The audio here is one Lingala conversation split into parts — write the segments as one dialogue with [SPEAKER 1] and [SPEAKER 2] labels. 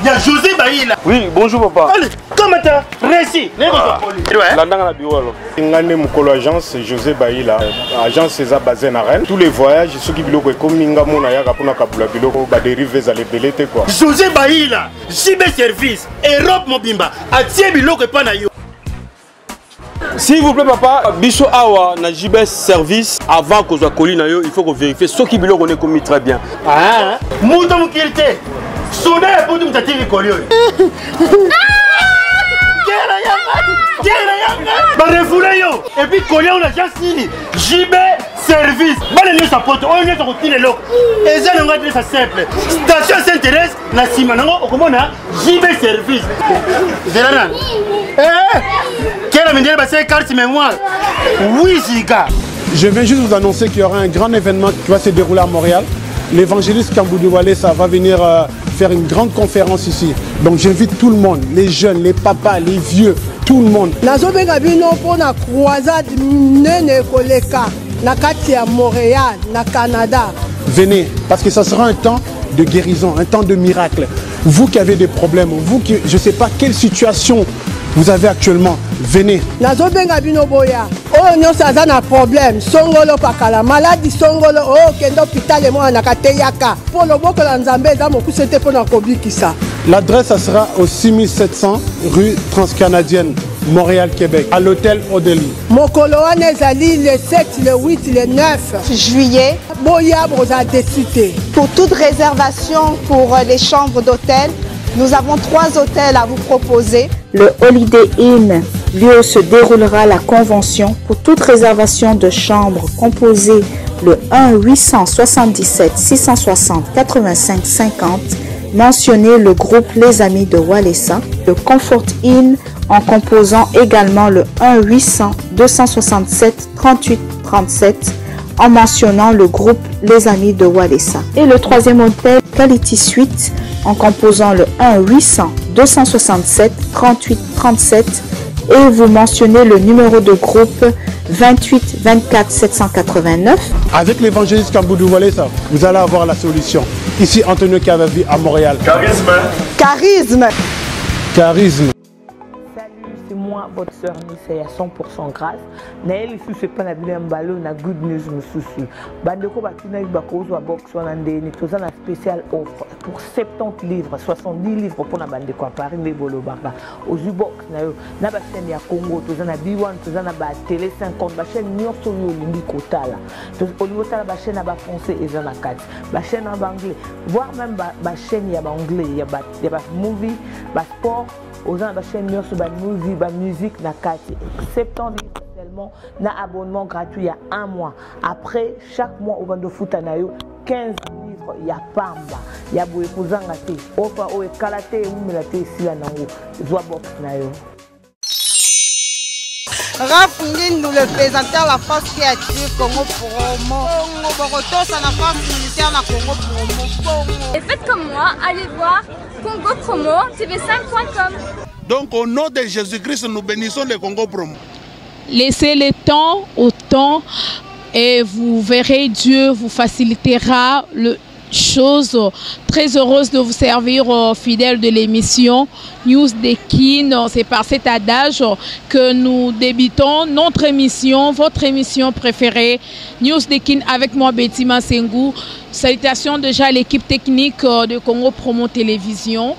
[SPEAKER 1] Ya José Bayila.
[SPEAKER 2] Oui, bonjour papa.
[SPEAKER 1] Allez, kamata récit.
[SPEAKER 2] Landanga na bureau alors.
[SPEAKER 3] Nga nde mokolo agence José Bayila. Agence eza basée na Rennes. Tous les voyages soki biloko ekomi nga mona yaka mpona kabula biloko ba dérive ezala ebele te quoi.
[SPEAKER 1] José Bayila, JB Service, Europe mobimba, atie biloko epa na yo.
[SPEAKER 2] S'il vous plaît papa, biso awa na JBS service avant kozwa colis na yo, il faut ko vérifier soki biloko ne komi très bien.
[SPEAKER 1] Ah, mundo mokili te. Soda ya poto mutu atiki colis oyo. Kera yanga, kera yanga. Ba refoulé yo. Et puis colis on agence nini? JB service. Bana nyonso ya poto oyo nyonso kotina eloko. Eza nango adresse simple. Station Sainte-Thérèse na nsima nango okomona JB service. Zela nani? Eh! Kera mindele basali carte mémoire. 8 giga.
[SPEAKER 3] Je viens juste vous annoncer qu'il y aura un grand événement qui va se dérouler à Montréal. L'évangéliste Kamboudou Walesa va venir faire une grande conférence ici. Donc j'invite tout le monde, les jeunes, les papas, les vieux, tout le monde.
[SPEAKER 4] Nazobenga bino mpona croisade nene koleka na kati ya Montréal, na Canada.
[SPEAKER 3] Venez, parce que ça sera un temps de guérison, un temps de miracle. Vous qui avez des problèmes, vous qui, je sais pas quelle situation vous avez actuellement, venez.
[SPEAKER 4] Nazobenga bino boya. Oyo nyonso aza na problème, songolo pakala, maladi songolo, oyo okende hôpital emonanaka te yaka. Mpo loboko na Nzambe eza mokuse te mpo na kobikisa.
[SPEAKER 3] L'adresse, ça sera au 6700 rue Transcanadienne, Montréal, Québec, à l'hôtel Odélie.
[SPEAKER 4] Mokolo wana ezali le 7, le 8, le 9
[SPEAKER 5] juillet.
[SPEAKER 4] Boya boza déçu te.
[SPEAKER 5] Pour toute réservation pour les chambres d'hôtel, nous avons 3 hôtels à vous proposer.
[SPEAKER 6] Le Holiday Inn, lieu où se déroulera la convention. Pour toute réservation de chambre, composez le 1 877 660 85 50. Mentionnez le groupe Les Amis de Walesa. Le Comfort Inn en composant également le 1 800 267 38 37 en mentionnant le groupe Les Amis de Walesa. Et le troisième hôtel, Quality Suite, en composant le 1 800 267 38 37 et vous mentionnez le numéro de groupe 28 24 789.
[SPEAKER 3] Avec l'évangéliste Kamboudou Walesa, vous allez avoir la solution. Ici Antonio Cavavi à Montréal.
[SPEAKER 2] Charisme.
[SPEAKER 5] Charisme.
[SPEAKER 3] Charisme.
[SPEAKER 7] Salut, c'est moi, votre sœur Nissa, à 100% grâce. Naël lisusu epai na bino ya mbala oyo na good news mosusu. Bandeko batunaki bakozwa box wana ndeni, toza na spécial offre pour 70 livres, 70 livres mpona bandeko ya Paris nde bolobaka. Ozwi box na yo na ba chaîne ya Congo, toza na B1, toza na ba télé 50, ba chaîne nyonso oyo olingi kotala. Olingi otala ba chaîne ya ba français eza na kati, ba chaîne ya ba anglais, voire même ba chaîne ya ba anglais, ya ba movie, ba sport. Oza na ba chaîne nyonso, ba movie, ba musique na kati. 70 livres seulement na abonnement gratuit ya 1 mois. Après chaque mois obando futa na yo 15 livres ya pamba ya boye kozanga te. Ofa oyo ekala te, ewumela te, esila nango. Zwa box na yo.
[SPEAKER 5] Raph Ngindu, le présentateur la force qui attire Congo Promo. Congo Borotosa, la force militaire la Congo Promo. Congo.
[SPEAKER 8] Et faites comme moi, allez voir Congo Promo T V cinq point com.
[SPEAKER 9] Donc au nom de Jésus-Christ, nous bénissons le Congo Promo.
[SPEAKER 10] Laissez le temps au temps et vous verrez, Dieu vous facilitera le chose. Très heureuse de vous servir, fidèle de l'émission News des Kin. C'est par cet adage que nous débutons notre émission, votre émission préférée, News des Kin, avec moi Betty Masengu. Salutations déjà à l'équipe technique de Congo Promo Télévision,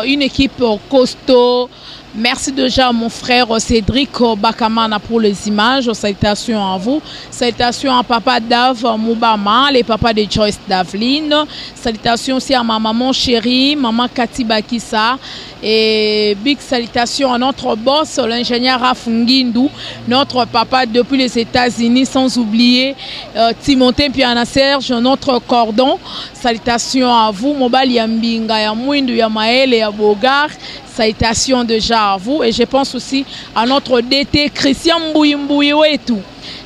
[SPEAKER 10] une équipe costaud. Merci déjà à mon frère Cédric Bakamana pour les images. Salutations à vous. Salutations à papa Dave Moubama, les papas de Joyce Daveline. Salutations aussi à ma maman chérie, maman Cathy Bakissa. Et big salutations à notre boss, l'ingénieur Raph Ngindu, notre papa depuis les États-Unis, sans oublier Timothée Piana Serge, notre cordon. Salutations à vous, Mobali Yambinga, ya Mwindu, ya Maël et ya Bogar. Salutations déjà à vous. Et je pense aussi à notre DT Christian Mbouyi Mbouyi Wetu.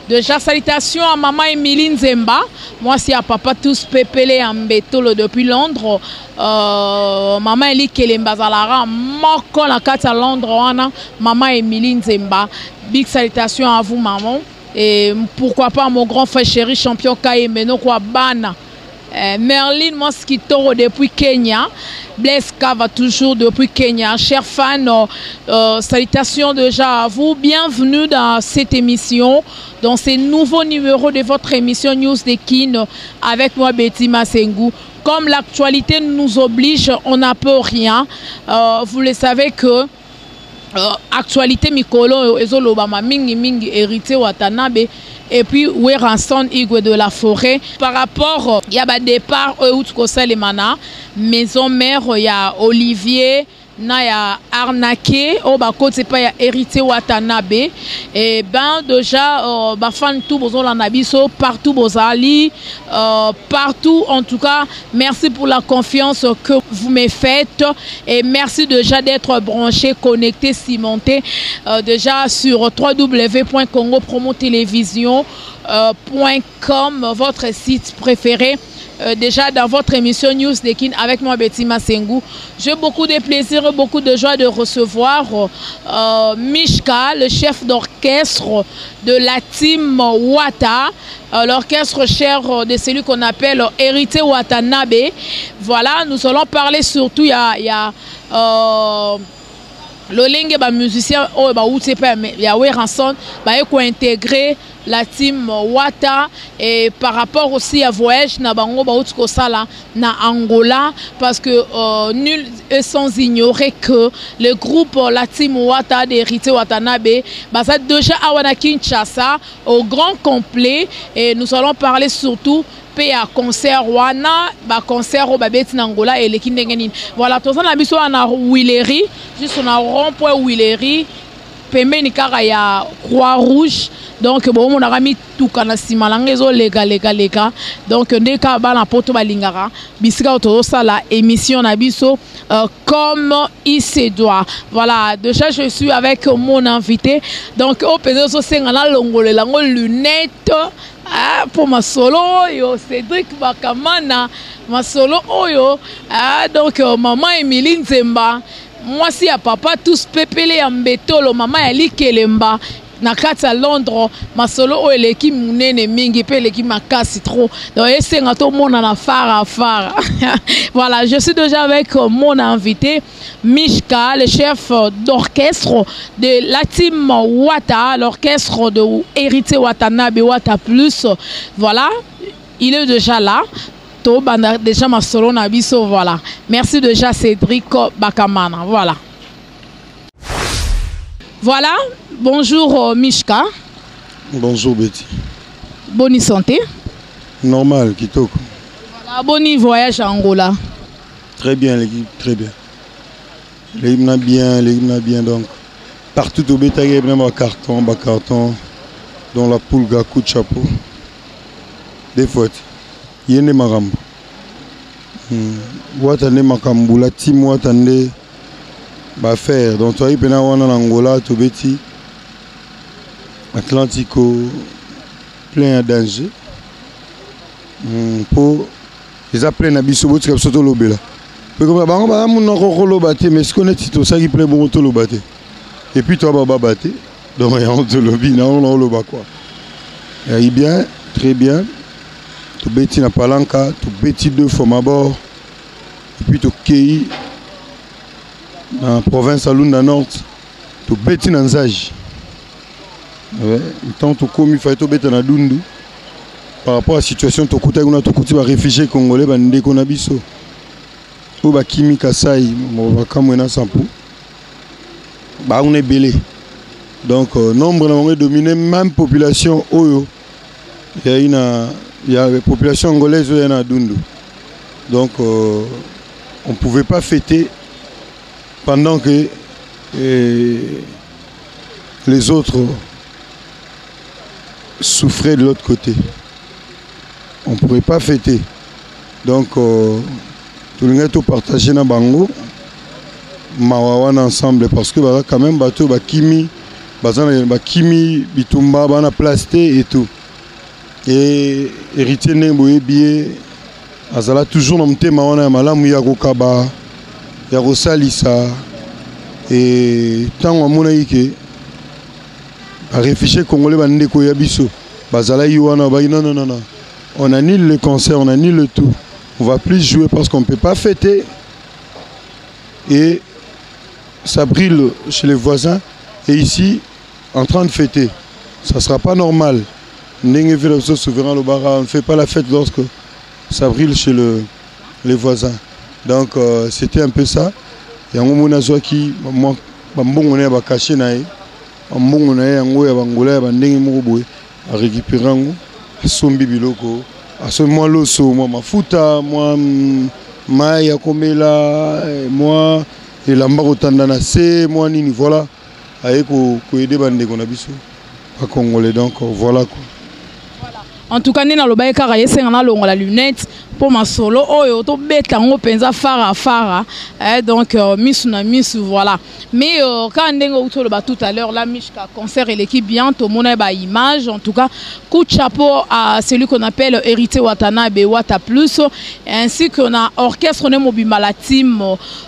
[SPEAKER 10] Déjà, salutations à maman Emilie Nzemba. Moi, c'est à papa tous Pépélé Ambetolo depuis Londres. Maman Eli Kelemba Zalara, moko na kati ya Londres wana, maman Emilie Nzemba. Big salutations à vous, maman. Et pourquoi pas mon grand frère chéri champion Kayembe, no kwa bana. Euh, Merlin Mosquito depuis Kenya. Blaise Kava toujours depuis Kenya. Chers fans, euh, euh, salutations déjà à vous. Bienvenue dans cette émission, dans ce nouveau numéro de votre émission News des Kin avec moi Betty Masengu. Comme l'actualité nous oblige, on n'a peut rien. vous le savez que euh, actualité mikolo ezolobama mingi mingi héritier Watanabe et puis Werrason Igwe de la forêt par rapport ya ba départ oyo euti kosalema na maison mère ya Olivier na ya arnaqué oyo bakoti epai ya héritier Watanabe et ben déjà euh, bafan tout bozolanda biso partout bozali euh, partout en tout cas merci pour la confiance que vous me faites et merci déjà d'être branché connecté cimenté euh, déjà sur www.congopromotélévision.com euh, votre site préféré euh, déjà dans votre émission News Dekin avec moi Betty Masengu. J'ai beaucoup de plaisir et beaucoup de joie de recevoir euh, Mishka, le chef d'orchestre de la team Wata, euh, l'orchestre cher de celui qu'on appelle Héritier Watanabe. Voilà, nous allons parler surtout, il y a, y a lolenge bamusicien oyo bauti epai ya Werrason baye kointégrer la team Wata et par rapport aussi à voyage na bango bauti kosala na Angola parce que euh, nul est sans ignorer que le groupe la team Wata d'Héritier Watanabe baza déjà awa na Kinshasa au grand complet et nous allons parler surtout mpe ya concert wana baconcert oyo babeti na Angola eleki ndenge nini. Voilà, toza na biso wana na Huilerie, juste na rond point Huilerie, pembeni kaka ya Croix Rouge. Donc bomonaka mituka na nsima na ngai ezolekalekaleka. Donc nde kaka bana poto balingaka bisika oyo tozosala émission na biso comme il se doit. Voilà, déjà je suis avec mon invité. Donc oyo mpenza ezosenga nalongolela yango lunette. Ah, mpo masolo oyo Cédric Bakamana, masolo oyo ah, donc mama Emilie Nzemba, mwasi ya papa tous pepele ya mbetolo, mama ya likelemba na kati ya Londres, masolo oyo eleki monene mingi mpe eleki makasi trop. Donc esenga tomonana fara fara. Voilà, je suis déjà avec mon invité Mishka, le chef d'orchestre de la team Wata, l'orchestre de Héritier Watanabe Wata Plus. Voilà, il est déjà là. To banda déjà masolo na biso, voilà. Merci déjà Cédric Bakamana. Voilà. Voilà, bonjour Mishka.
[SPEAKER 11] Bonjour Betty.
[SPEAKER 10] Bonne santé.
[SPEAKER 11] Normal, kitoko.
[SPEAKER 10] Voilà, bon voyage à Angola.
[SPEAKER 11] Très bien l'équipe, très bien. L'équipe n'a bien, l'équipe n'a bien donc. Partout au bétail, même à carton, bas carton, dans la poule, coup de chapeau. Des fois, il y a des marambo. Wata nde makambo, la team wata nde ba faire. Donc toi, il y a en Angola, tobeti Atlantico plein à danger. Po eza plein na biso, botika biso tolobela. Bango baza monoko koloba te, mais sikoyo neti tosalaki plein bongo toloba te. Et puis toa bababa te, donc yango tolobi nango naoloba quoi. Eyaki bien, très bien. Tobeti na Palanka, tobeti deux fois mabord, et puis tokei na province ya Lunda Nord, tobeti na Nzaji. Ntango tokomi fai tobeta na Dundu par rapport à situation tokutaki kuna, tokuti baréfugié congolais, bandeko na biso oyo bakimi Kasai, bakamwe na Sampu, bakuna ebele. Donc nombre na bango edomine même population oyo yai na ya population angolaise oyo ya na Dundu. Donc on pouvait pas fêter pendant que les autres souffraient de l'autre côté. On ne pourrait pas fêter. Donc, tout le monde partager na bango mawa wana ensemble parce que baza quand même bato bakimi, baza na bakimi bitumba bana place te et tout. Et héritier ndenge boyebi ye azala toujours na motema wana ya malamu ya kokaba ya kosalisa. Et ntango amonaki ke baréfugié congolais bandeko ya biso bazalaki wana, babaki non, non, non, non. On annule le concert, on annule le tout. On va plus jouer parce qu'on ne peut pas fêter. Et ça brûle chez les voisins. Et ici, en train de fêter. Ça ne sera pas normal. Ndenge souverain on ne fait pas la fête lorsque ça brûle chez le, les voisins. Donc euh, c'était un peu ça. yango moni azwaki bambongo na ye bakashe na ye bambongo na ye yango ya bangola ya bandenge moko boye arécupere yango asombi biloko asombi mwa loso mwa mafuta mwa mm, mai ya komela eh, mwa elamba kotanda na se mwa nini voilà aye koyede bandeko na biso bacongolais donc voilà quoi.
[SPEAKER 10] En tout cas nde nalobaki kaka yesenga nalongola lunette mpo masolo oyo tobeta yango mpenza fara fara eh, donc euh, misu na misu voilà. Mais euh, kaka ndenge outi oloba tout à l'heure la mishka concert eleki bien tomona ba image. En tout cas coup de chapeau à celui qu'on appelle Héritier Watanabe Wata Plus ainsi que na orchestre ne mobimba la team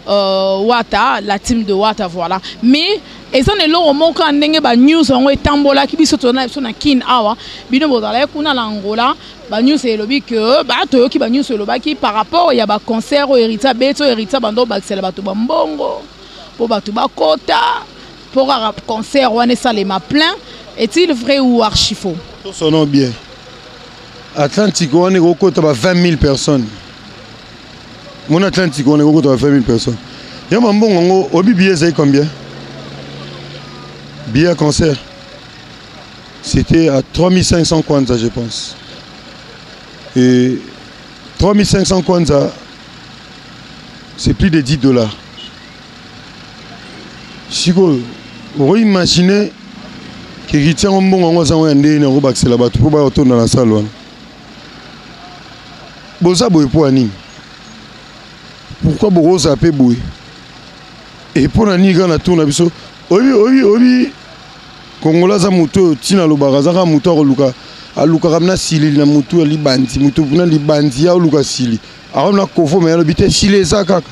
[SPEAKER 10] euh, Wata, la team de Wata voilà. Mais eza na eloko moko ya ndenge ba news yango etambolaki biso tozala na biso na kin awa bino bozalaki kuna na Angola ba news elobi que ba toyoki ba news elobaki par rapport ya ba concert oyo Héritier abeti oyo Héritier bando obakisela bato ba mbongo mpo bato bakota mpo kaka concert wana esalema plein. Est-il vrai ou archi faux?
[SPEAKER 11] Tosono bien Atlantique wana ekokota ba 20 000 personnes. Mon Atlantique wana ekokota ba 20 000 personnes. Ya mambongo yango obi billet ezali combien? Billet à concert c'était à 3500 kwanza je pense. Et 3500 kwanza c'est plus de 10 dollars. Sikoyo okoimagine ke héritier yango mbongo yango aza yango ya ndenge nini akobakisela bato mpo baya kotonda na sale wana. Boza boye mpo ya nini? Pourquoi bokozala mpe boye? E mpo na nini kaka na tour na biso? Oyebi oyebi oyebi Kongola aza motu oyo ntina alobaka aza kaka motu akoluka alukaka na sili na motu ya libandi motu na libandi ya oluka sili akomi na kovo me alobi te sili eza kaka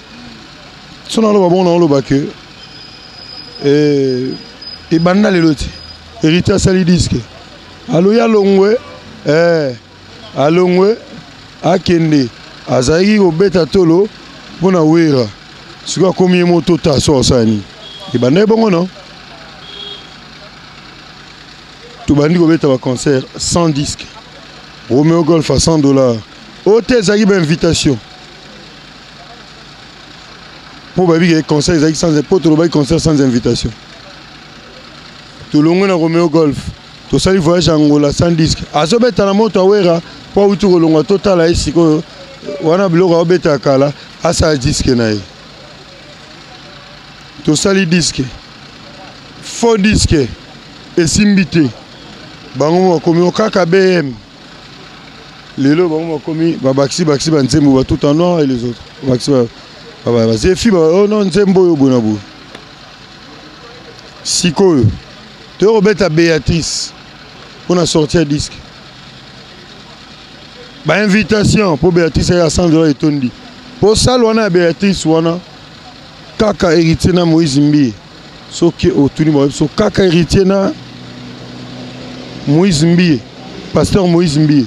[SPEAKER 11] so naloba bongo naoloba ke eh, ebanda lelo te héritier asali diske aloyi alongwe eh, alongwe akende azalaki kobeta tolo mpo na wera sikoyo akomi ye moto ta so asala nini ebanda ye bongo no tobandi kobeta baconcert sans disque Romeo Golf à 100 dollars oyo te ezalaki bainvitation mpo bayebi ke concert ezalaki sans mpo tolobaki concert sans invitation tolongwe na Romeo Golf tosali voyage ya Angola sans disque azobeta na moto awera mpo awuti kolongwa totala ye sikoyo wana biloko aobeta ya kala asala disque na ye tosali disque faux disque esimbi te bango bakomi kaka BM lelo bango bakomi babakisi bakisi banzembo batuta en noir et les autres bakisi bazefi oh non nzembo oyo boye na boye sikoyo toyei kobeta Béatrice mpona sortie ya disque bainvitation mpo Béatrice aya 100 dollars etondi mpo sale wana ya Béatrice wana kaka héritier na Moïse Mbiye soki otuni bango biso kaka héritier na Moïse Mbiye pasteur Moïse Mbiye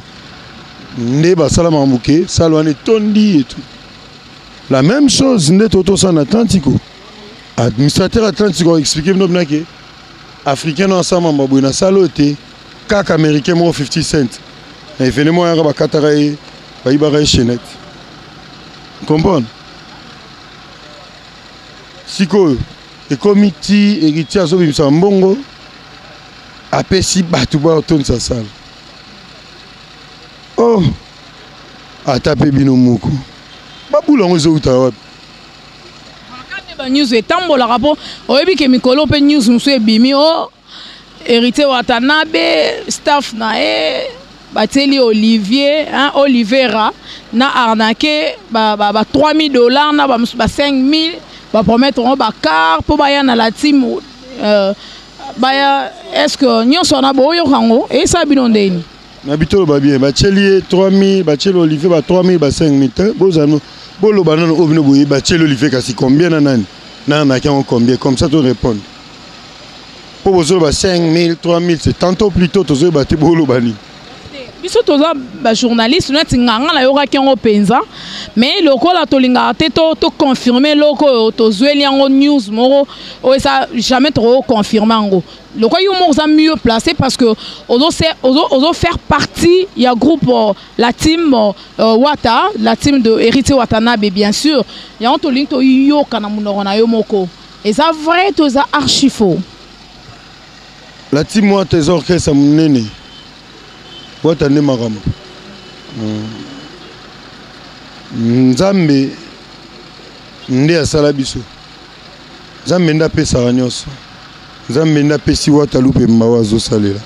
[SPEAKER 11] nde basala makambo ke sale wana etondi et tout. La même chose nde totosala na Atlantico administrateur Atlantico expliqué bino bina ke africain no asala mambo boye na sale oyo te kaka américain moko 50 cent na événement yaka bakataka ye bayibaka ye chaînette comprendre sikoyo ekomi ti héritier azobimisa mbongo apesi bato baotondisa sale oh ata mpe bino moko babula yango ezowuta wapi?
[SPEAKER 10] Ba news etambolaka mpo oyebi ke mikolo mpe news mosusu ebimi o Héritier Watanabe staff na ye batieli Olivier hein, Olivera na arnaqué ba, ba, ba 3000 dollars na ba, ba 5000 bapromettre yango bacar mpo baya na la team euh, baya. Est ce que nyonso wana boyoka yango eyesala bino ndeni?
[SPEAKER 11] Na bitoloba bien batieli ye 3000 batieli Olivier ba 3000 ba 5000 te bozala boloba nano oyo bino boye batieli Olivier kasi combien na nani na arnaque yango combien comme ça to répondre mpo bozoloba 5000 3000 c'est tantôt plutôt tozoyeba te boloba nini.
[SPEAKER 10] Biso toza ba journaliste neti nga nga nayokaki yango mpenza mais lokola tolingaka te to to confirmer eloko oyo tozweli yango news moko oyo eza jamais tokoki confirmer yango lokola yo moko oza mieux placé parce que ozo, ozo, ozo faire partie ya groupe euh, la team euh, Wata la team de Héritier Watanabe bien sûr yango tolingi toyoka na monoko na yo moko eza vrai to eza archi faux.
[SPEAKER 11] La team Wata eza orchestre monene Wata nde makambo. Hmm. Nzambe nde asala biso. Nzambe nde apesaka nyonso. Nzambe nde apesi Wata lupemba oyo azosalela.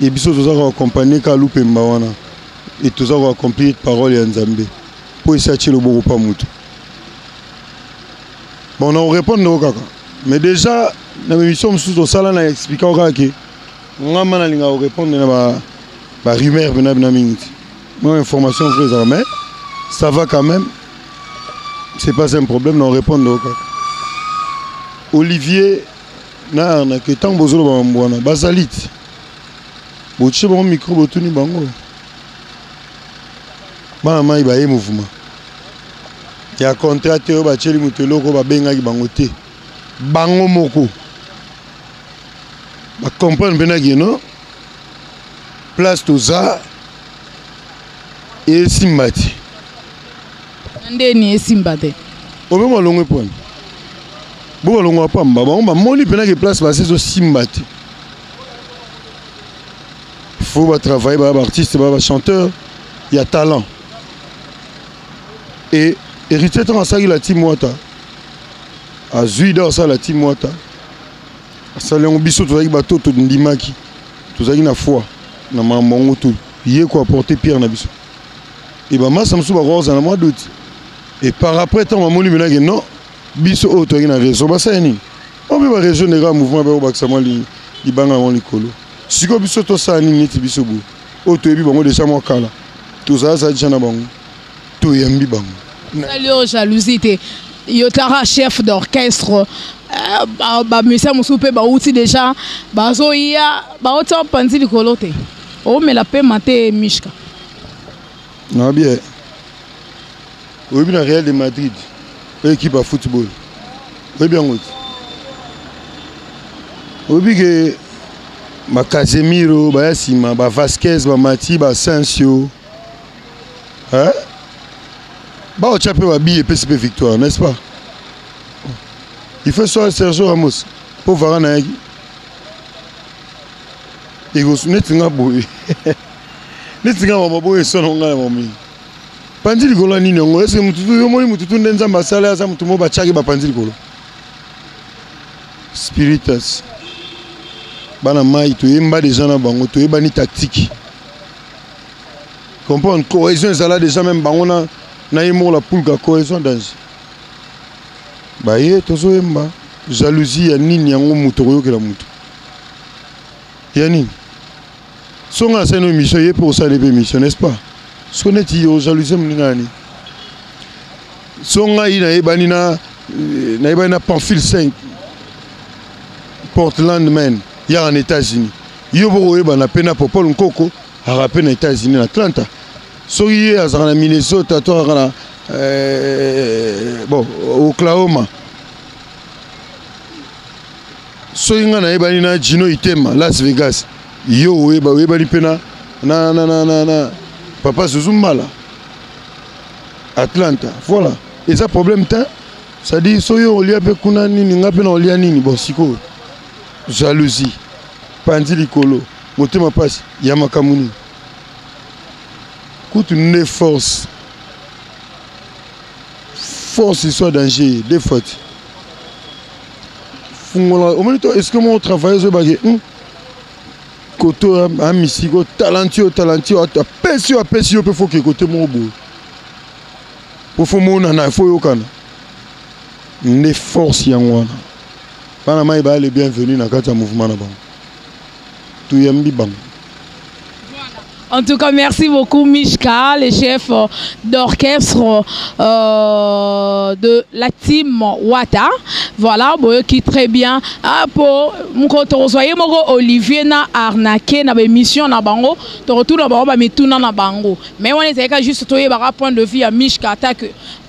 [SPEAKER 11] E biso toza koakompagne kaka lupemba wana e toza koaccomplir parole ya Nzambe mpo esi atie loboko pa moto. Bon, na korepondre yo kaka mais déjà na émission mosusu tosala na explika yo kaka ke nga ma nalingaka korépondre na ba, ba rumeur mpena bina mingi te mwa information vrai ezalaka mais ça va quand même c'est pas un problème na korépondre yo kaka olivier na arnake ntango bozoloba mambo wana bazali te botie bango micro botuni bango bana mai baye mouvement ya contrat te oyo batieli moto eloko babengaki bango te bango moko bacomprendre mpe na kino place toza esimba te
[SPEAKER 10] ndeni esimba te
[SPEAKER 11] omema balongwe pwani bo balongwa pamba bango bamoni mpena ke place basi ezosimba te faut batravaille baya baartiste baya bachanteur ya talent et héritier ntango asalaki la team wata azwi da asala la team wata asali yango biso tozalaki bato tondimaki tozalaki na foi na makambo yango to ye koapporte pierre na biso e bamasa mosusu bakozala na mwa doute et par après ntango bamoni menake non biso oyo tozalaki na raison basali nini oyo mpe baraison ndeka mouvement bakobakisa mwa libanga yango likolo sikoyo biso tosala nini neti biso boye oyo toyebi bango deja mwa kala tozalazala deja na bango toyambi bango
[SPEAKER 10] osali oyo jalousie te yo tara chef d'orchestre euh, bamusicien mosusu mpe bauti deja bazoya bauti bapanzi likolo te omela pema te mishka
[SPEAKER 11] nayebi eh. oyebi na real de madrid oyo ekipe ya football oyebi yango te oyebi ke bacasemiro baya nsima bavasquez bamati basensio Hein? Baotya mpe babiye epesi mpe victoire, n'est-ce pas? Il faut soit Sergio Ramos mpo Varane ayaki ekosu neti nga boye neti nga mama boye esona nga na mami panzi likolo ya nini yango eske mututu yo omoni mututu nde nzambe asala aza motu moko batiaki bapanzi likolo spiritas bana mai toyemba deja na bango toyebani tactique comprendre cohésion ezala déjà même bango na na ye moko la pulga cohésion danger baye tozoyemba jalousie ya nini yango moto okoyokela moto ya nini songa asali no émission ye mpe osali mpe émission n'est-ce pas siko neti yo jalousie moninga ya nini so ngai nayebani na euh, nayebani na pamphile 5 portland man yaka na états-unis yo bokoyebana mpe na popol nkoko aka mpe na États-Unis na Atlanta soki ye azalaka na Minnesota to azalaka na eh, bon Oklahoma soki ngai nayebani na Gino Itema Las Vegas yo oyeba oyebani mpe na na na na na, na papa Zuzu Mbala Atlanta voilà eza problème te c'est-à-dire soki olia mpe kuna nini ngai mpe na olia nini bon sikoyo jalousie panzi likolo motema pasi ya makambo nini kutu nde force force soit danger deux fois ti fungola omoni to est ce que moko travaille ozoyebake hmm, koto amisiko talentueux talentueux apesi yo apesi yo mpe foke kote moko boye po fo monana fo oyokana nde force yango wana bana mai baya le bienvenu na kati ya mouvement na bango toyambi bango.
[SPEAKER 10] En tout cas, merci beaucoup Mishka, le chef d'orchestre euh, de la team Wata. Voilà, qui très bien. Ah, pour moko Olivier na arnaqué na émission na bango, to retour na bango ba mituna na bango. Mais on est juste toyeba point de vue à Mishka attaque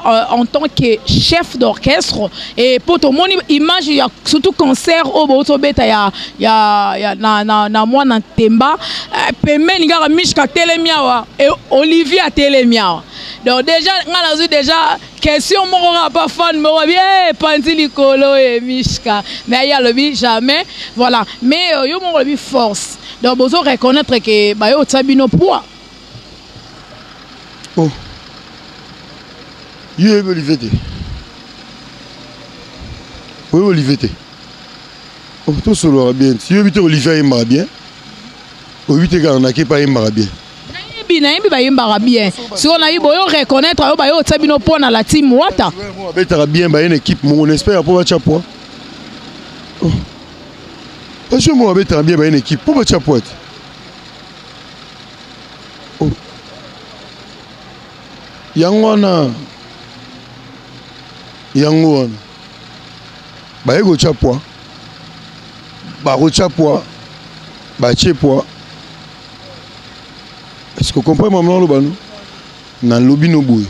[SPEAKER 10] euh, en tant que chef d'orchestre et pour tout monde image ya surtout concert oyo bozobeta ya, ya, ya na, na, na mwana ntemba eh, pembeni kaka mishka atelemi awa e olivier atelemi awa donc déjà nga nazwi déjà question moko kaka pa fan moko abi eh, epanzi likolo e mishka mais aye alobi jamais voilà mais euh, yo moko olobi force donc bozo reconnaître ke baye otia bino poids.
[SPEAKER 11] Oh. Yo oyebi Olivier te. Oyebi Olivier te. Oh, tosololaka bien ti. Yo oyebi te Olivier ayembaka bien. Oyebi te kaka nake pa ayembaka bien.
[SPEAKER 10] Nayebi, nayebi bayembaka bien. Sikoyo nayebi boyo reconnaître yo bayo otia bino mpo na la team Wata.
[SPEAKER 11] Babetaka bien baye na équipe moko n'est-ce pas mpo batya poids. Oh. Bajo moko babetaka bien baye na équipe mpo batya poids te. Oh. Yango wana yango wana baye kotya poids bakotya poids batie poids est-ce que comprend mama naloba no nalobi no boye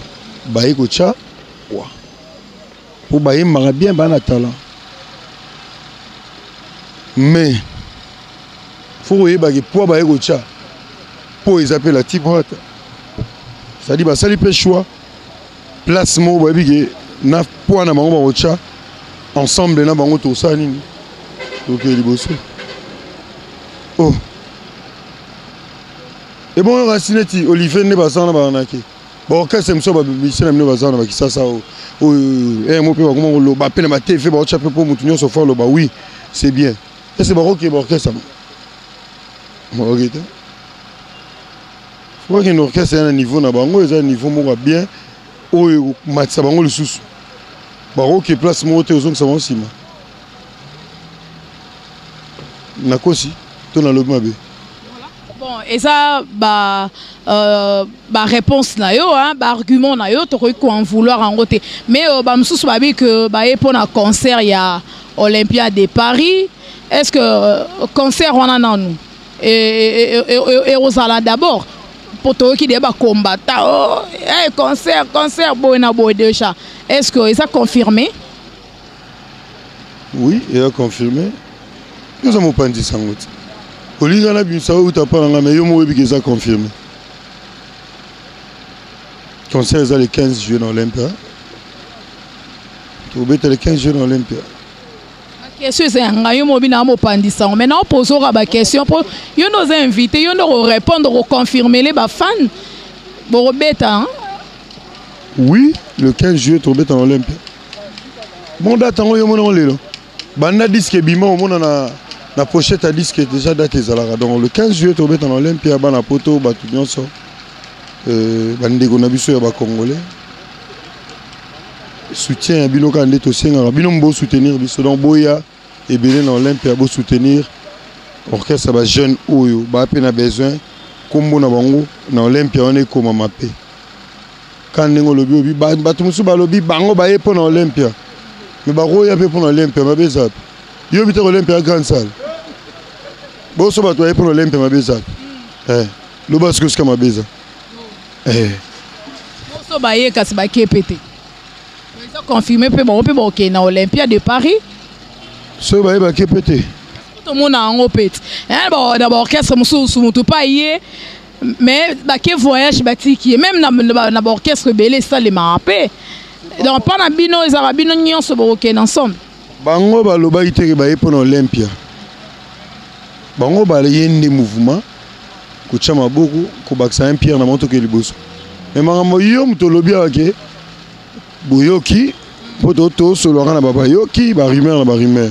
[SPEAKER 11] baye kotya poids mpo bayembaka bien baa na talent mais faut koyeba ke poids baye kotya mpo eza mpe la type wata c'est-à-dire basali mpe choix place moko bayebi ke na poids na bango bakotya ensemble na bango tosala nini tokee liboso oh ebongo kasi neti olivier nde baza na baanake baorchestre mosusu bamusicien na bino baza na bakisasa oyo oyo mo mpe bakoma koloba mpe na batv baotya mpe mpo motu nyonso fo aloba oui c'est bien ese bakoki baorchestre bakoki te bakende orchestre ya na niveau na bango eza niveau moko ya bien oyo ekomatisa bango lisusu bakoki place moko te ozongisa bango nsima nakosi to nalobi mabe.
[SPEAKER 10] Bon, eza ba euh, ba réponse na yo hein, ba argument na yo tokoki ko en vouloir yango te mais euh, ba mosusu babi que baye mpo na concert ya Olympia de Paris est-ce que euh, concert wana nanu ekozala d'abord mpo toyoki deya bakombata oh, hey, concert concert boye na boye déjà est-ce que eza confirmé?
[SPEAKER 11] Oui, eza confirmé. Yo oza mopanzi sango te. Olingi nga nabimisa oyo uta mpa na nga mais yo moko oyebi ke eza confirmé. Concert eza le 15 juillet na Olympia. Tokobeta le 15 juillet na Olympia.
[SPEAKER 10] Question eza ya ngai yo mobi na mopanzi sango mais na opozoka ba question mpo yo nde oza invité yo nde okorépondre okoconfirmele bafan bokobeta hein?
[SPEAKER 11] Oui, le 15 juillet tokobeta na Olympia. Bon date yango yo monango lelo. Banda disque ebima omona na na pochette ya disque déjà date ezalaka donc le 15 juillet tobeta na Olympia bana poto bato nyonso euh, bandeko na biso ya bacongolais soutien ya bino kaka nde tosengaka bino bo soutenir biso donc boya ebele na Olympia bo soutenir orchestre ba jeune oyo ba pe na besoin kombo na bango na Olympia wana ekomama pe Kaka ndenge olobi obi bato mosusu balobi bango baye mpo na Olympia me bakoya mpe mpo na Olympia mabe eza wapi? Yo oyebi te Olympia ya grande salle boso bato baye mpo na Olympia mabe eza wapi? Eh, loba sikoyo sika mabe eza eh.
[SPEAKER 10] Boso baye kasi bake mpe te eza confirme mpe bango mpe bakokende na Olympia de Paris
[SPEAKER 11] soki baye bake mpe te
[SPEAKER 10] tomona yango mpe te eh, na baorchestre mosusu motu mpe aye mais bake voyage batiki ye meme na, na baorchestre ebele esalemaka mpe donc mpa na bino ezalaka bino nyonso bokokende ensemble.
[SPEAKER 11] Bango balobaki te ke baye mpo na Olympia, bango baye nde mouvement kotya maboko kobakisa un pierre na bango tokende liboso. Mais makambo yo moto olobi awa ke boyoki mpo tosololaka na babayoki ba rumeur na ba rumeur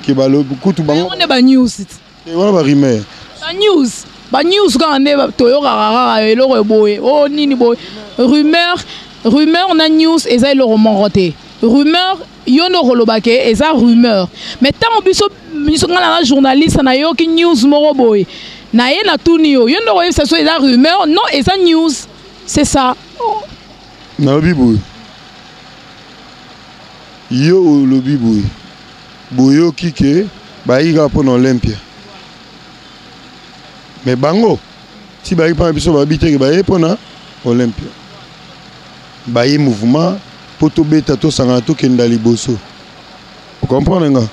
[SPEAKER 11] ke balobi kutu bango
[SPEAKER 10] nde ba news
[SPEAKER 11] Eh, wana ba rumeur.
[SPEAKER 10] Ba news, ba news kaka nde toyokaka kaka eloko eboye, oh nini boye. Rumeur, rumeur na news eza eloko moko te. Rumeur yo nde okoloba ke eza rumeur. Mais ntango biso biso nga na journaliste nayoki news moko boye. Na ye natuni yo, yo nde okoyebisa so eza rumeur, non eza news. C'est ça. Oh.
[SPEAKER 11] Nalobi boye. Yo olobi boye. Boyoki ke bayaki kaka mpo na Olympia. Mais bango ti bayaki mpo na biso babi te ke baye mpo na Olympia. Baye mouvement mpo tobeta tosangana tokenda liboso. Ocomprendre nga?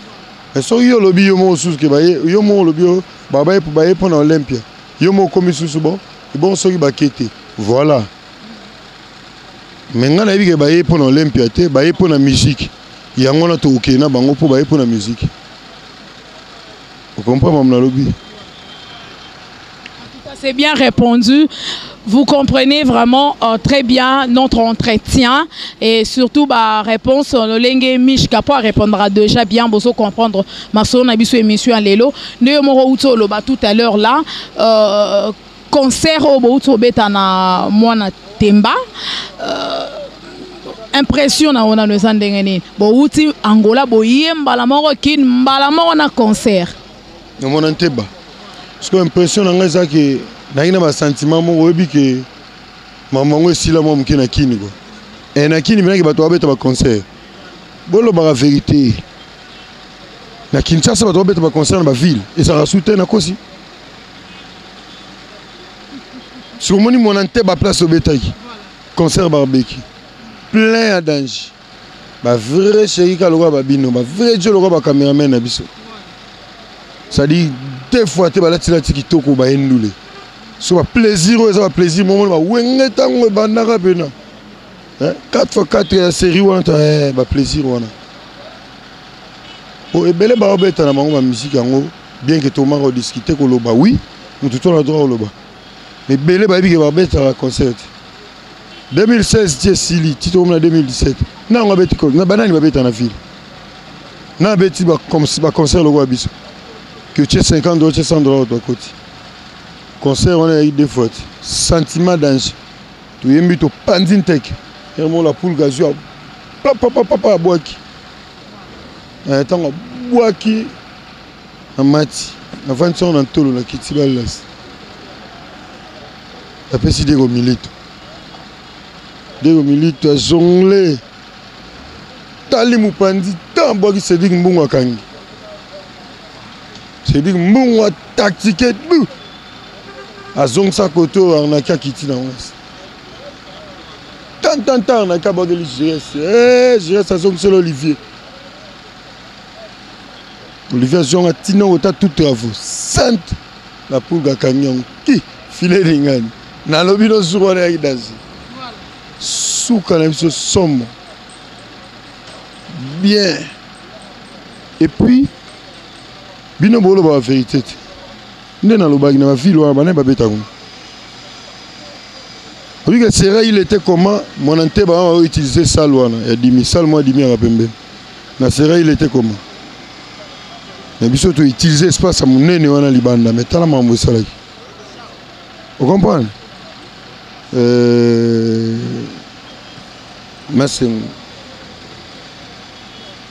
[SPEAKER 11] Mais soki yo olobi yo moko susu ke baye yo moko olobi yo baye baye mpo na Olympia. Yo moko okomi susu bon bon soki bake te. Voilà. Mais nga nayebi ke baye mpo na Olympia te, baye mpo na musique. Yango wana tokokende na bango mpo baye mpo na musique. Ocomprendre mamu nalobi?
[SPEAKER 10] C'est bien répondu. Vous comprenez vraiment euh, très bien notre entretien et surtout bah réponse lolenge Mishka pour répondra déjà bien bozo comprendre maso na biso émission ya lelo nde moko uto loba tout à l'heure là euh, concert oyo bouti kobeta na mwana temba euh, impression na yo nano eza ndenge nini bowuti angola boye mbala moko kin mbala moko na concert
[SPEAKER 11] na mwana nteba sikoyo impression na ngai eza ke nayaki na basentiment moko oyebi ke makambo yango esila mwa moke na kini kua e na kini menaki bato babeta baconcert bolobaka verité na kinshasa bato babeta baconcert na baville ezalaka su te nakosi soki omoni mwana nteba place obetaki concert barbecue plein ya danger ba vrai chéri ka lokola babino ba vrai dio lokola ba cameraman na biso c'est-à-dire deux fois te balatilati kitoko baye ndule so ba plaisir oyo eza ba plaisir momona bawenge ntango ebandaka mpena 4 fois 4 ya série wana ta eh, ba plaisir wana po ebele baobeta na bango bamiziki yango bien que tomaka odiscute koloba oui motu to na droit koloba mais ebele bayebi ke babetaka concert 2016 ti esili ti tokomi na 2017 nango abeti na banani babeta na ville na abeti baconcert lokola biso ke tie 50 dollars tie 100 dollars bato bakoti concert wana eyaki deux fois ti sentiment danger toyembi topanzi nteke yango la poule gazio papapapapa abwaki ntango abwaki na mati navandi sango na ntolo na kiti balasi napesi Diego Milito Diego Milito azongle tali mopanzi tan abwaki Cédric Mbungu akangi Cédric Mbungu ataktike du azongisa kote oyo arnaki akiti na yango tan tan tan arnaki abwakeli Giresse eh, Giresse azongiseli Olivier Olivier azonga ntina ota tout travaux sainte la pulga akangi yango ki file elingani nalobi no jour wana yaki danger suka na biso somo bien et puis bino boloba ba vérité te nde nalobaki na bavile wana banani babeta kuna obika sera il était comment mwana nteba wana bautilize salle wana ya dimi salle mwa dimi yaka pembeni na sera il était comment na biso to utiliser espace ya monene wana libanda mais tala makambo esalaki ocomprendre euh, masengo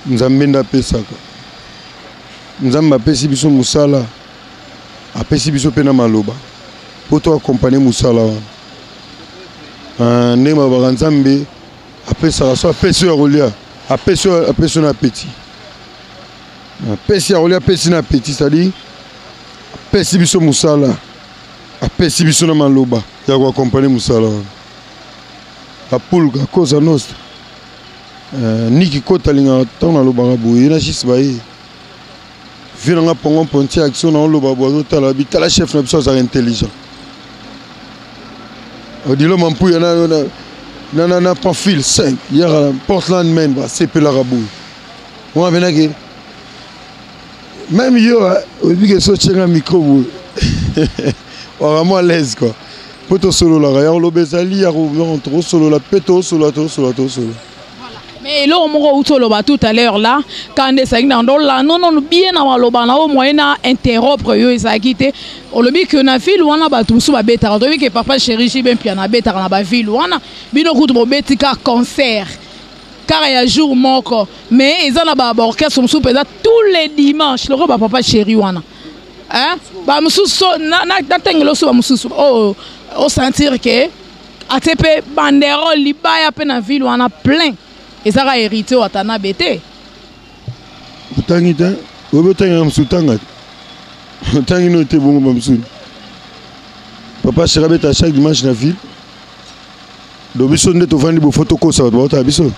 [SPEAKER 11] nzambe nde apesaka nzambe apesi biso mosala apesi biso mpe na maloba mpo to akompagne mosala wana ah, ndenge balobaka nzambe apesaka so apesi oyo ya kolia apesi oyo apesi na apeti apesi ya kolia apesi na apeti c'est-à-dire apesi biso mosala apesi biso na maloba ya koakompagne mosala wana apulka cosa nostra euh, niki kota alingaka ntango nalobaka boye ye na jis baye vie na nga pongo mponti action na oloba boye azotala bitala chef na biso azalaka intelligent odilo mampuya na, na, na, na, na pamphile 5 yaka na portland maine basepelaka boye wana mpenake meme yo oyebi ke so otyenga micro boye vraiment à l'aise quoi mpo tosololaka ya koloba ezali ya tokosolola mpe tosolola tosolola tosolola
[SPEAKER 10] mais eloko moko outi oloba tout à l'heure là kanda ezalaki na ndola non non bien na maloba na yo moyen na interrompre yo ezalaki te olobi ke na ville wana bato mosusu babetaka toyebi ke papa chéri JB Mpiana abetaka na baville wana bino kutu bobeti ka concert kaka ya jour moko mais eza na baorchestre mosusu mpenza tous les dimanches lokola bapapa chéri wana. Hein? Bamosusu natangela oso bamosusu oyo osentir ke atie mpe banderole libaya mpe na ville wana plein ezaka héritier Watanabe te.
[SPEAKER 11] Otangi te, oyebi otangela mosusu, otanga te, otangi no te, bongo bamosusu papa chéri abeta chaque dimanche na ville. Do biso nde tovandi bofo tokosa bato baotala biso.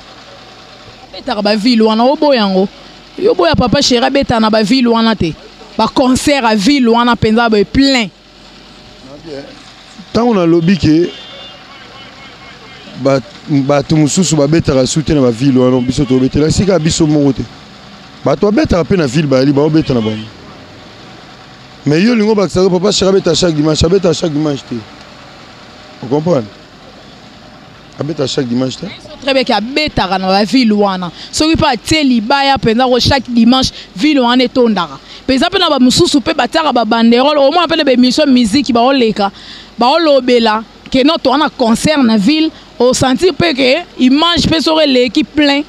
[SPEAKER 10] Abetaka baville wana, oboya yango, yo boya papa chéri abeta na baville wana te, baconcert ya ville wana mpenza boye plein.
[SPEAKER 11] Ntango nalobi ke bato mosusu babetaka su te na baville wana, biso tobetela esika biso moko te. Bato babetaka mpe na ville, bayali baobeta na bango. Mais yo olingi obakisaka papa chéri abeta chaque dimanche. Abeta chaque dimanche te, ocomprendre? Abeta chaque dimanche te.
[SPEAKER 10] Très bien ke abetaka na baville wana, soki mpe atie libaya mpenza ko chaque dimanche ville wana etondaka mpenza. Mpe na bamosusu mpe batiaka babanderole, omona mpe na baémission musique baoleka, baolobela ke no toza na concert na ville, osentir mpe ke image mpe soki eleki plein.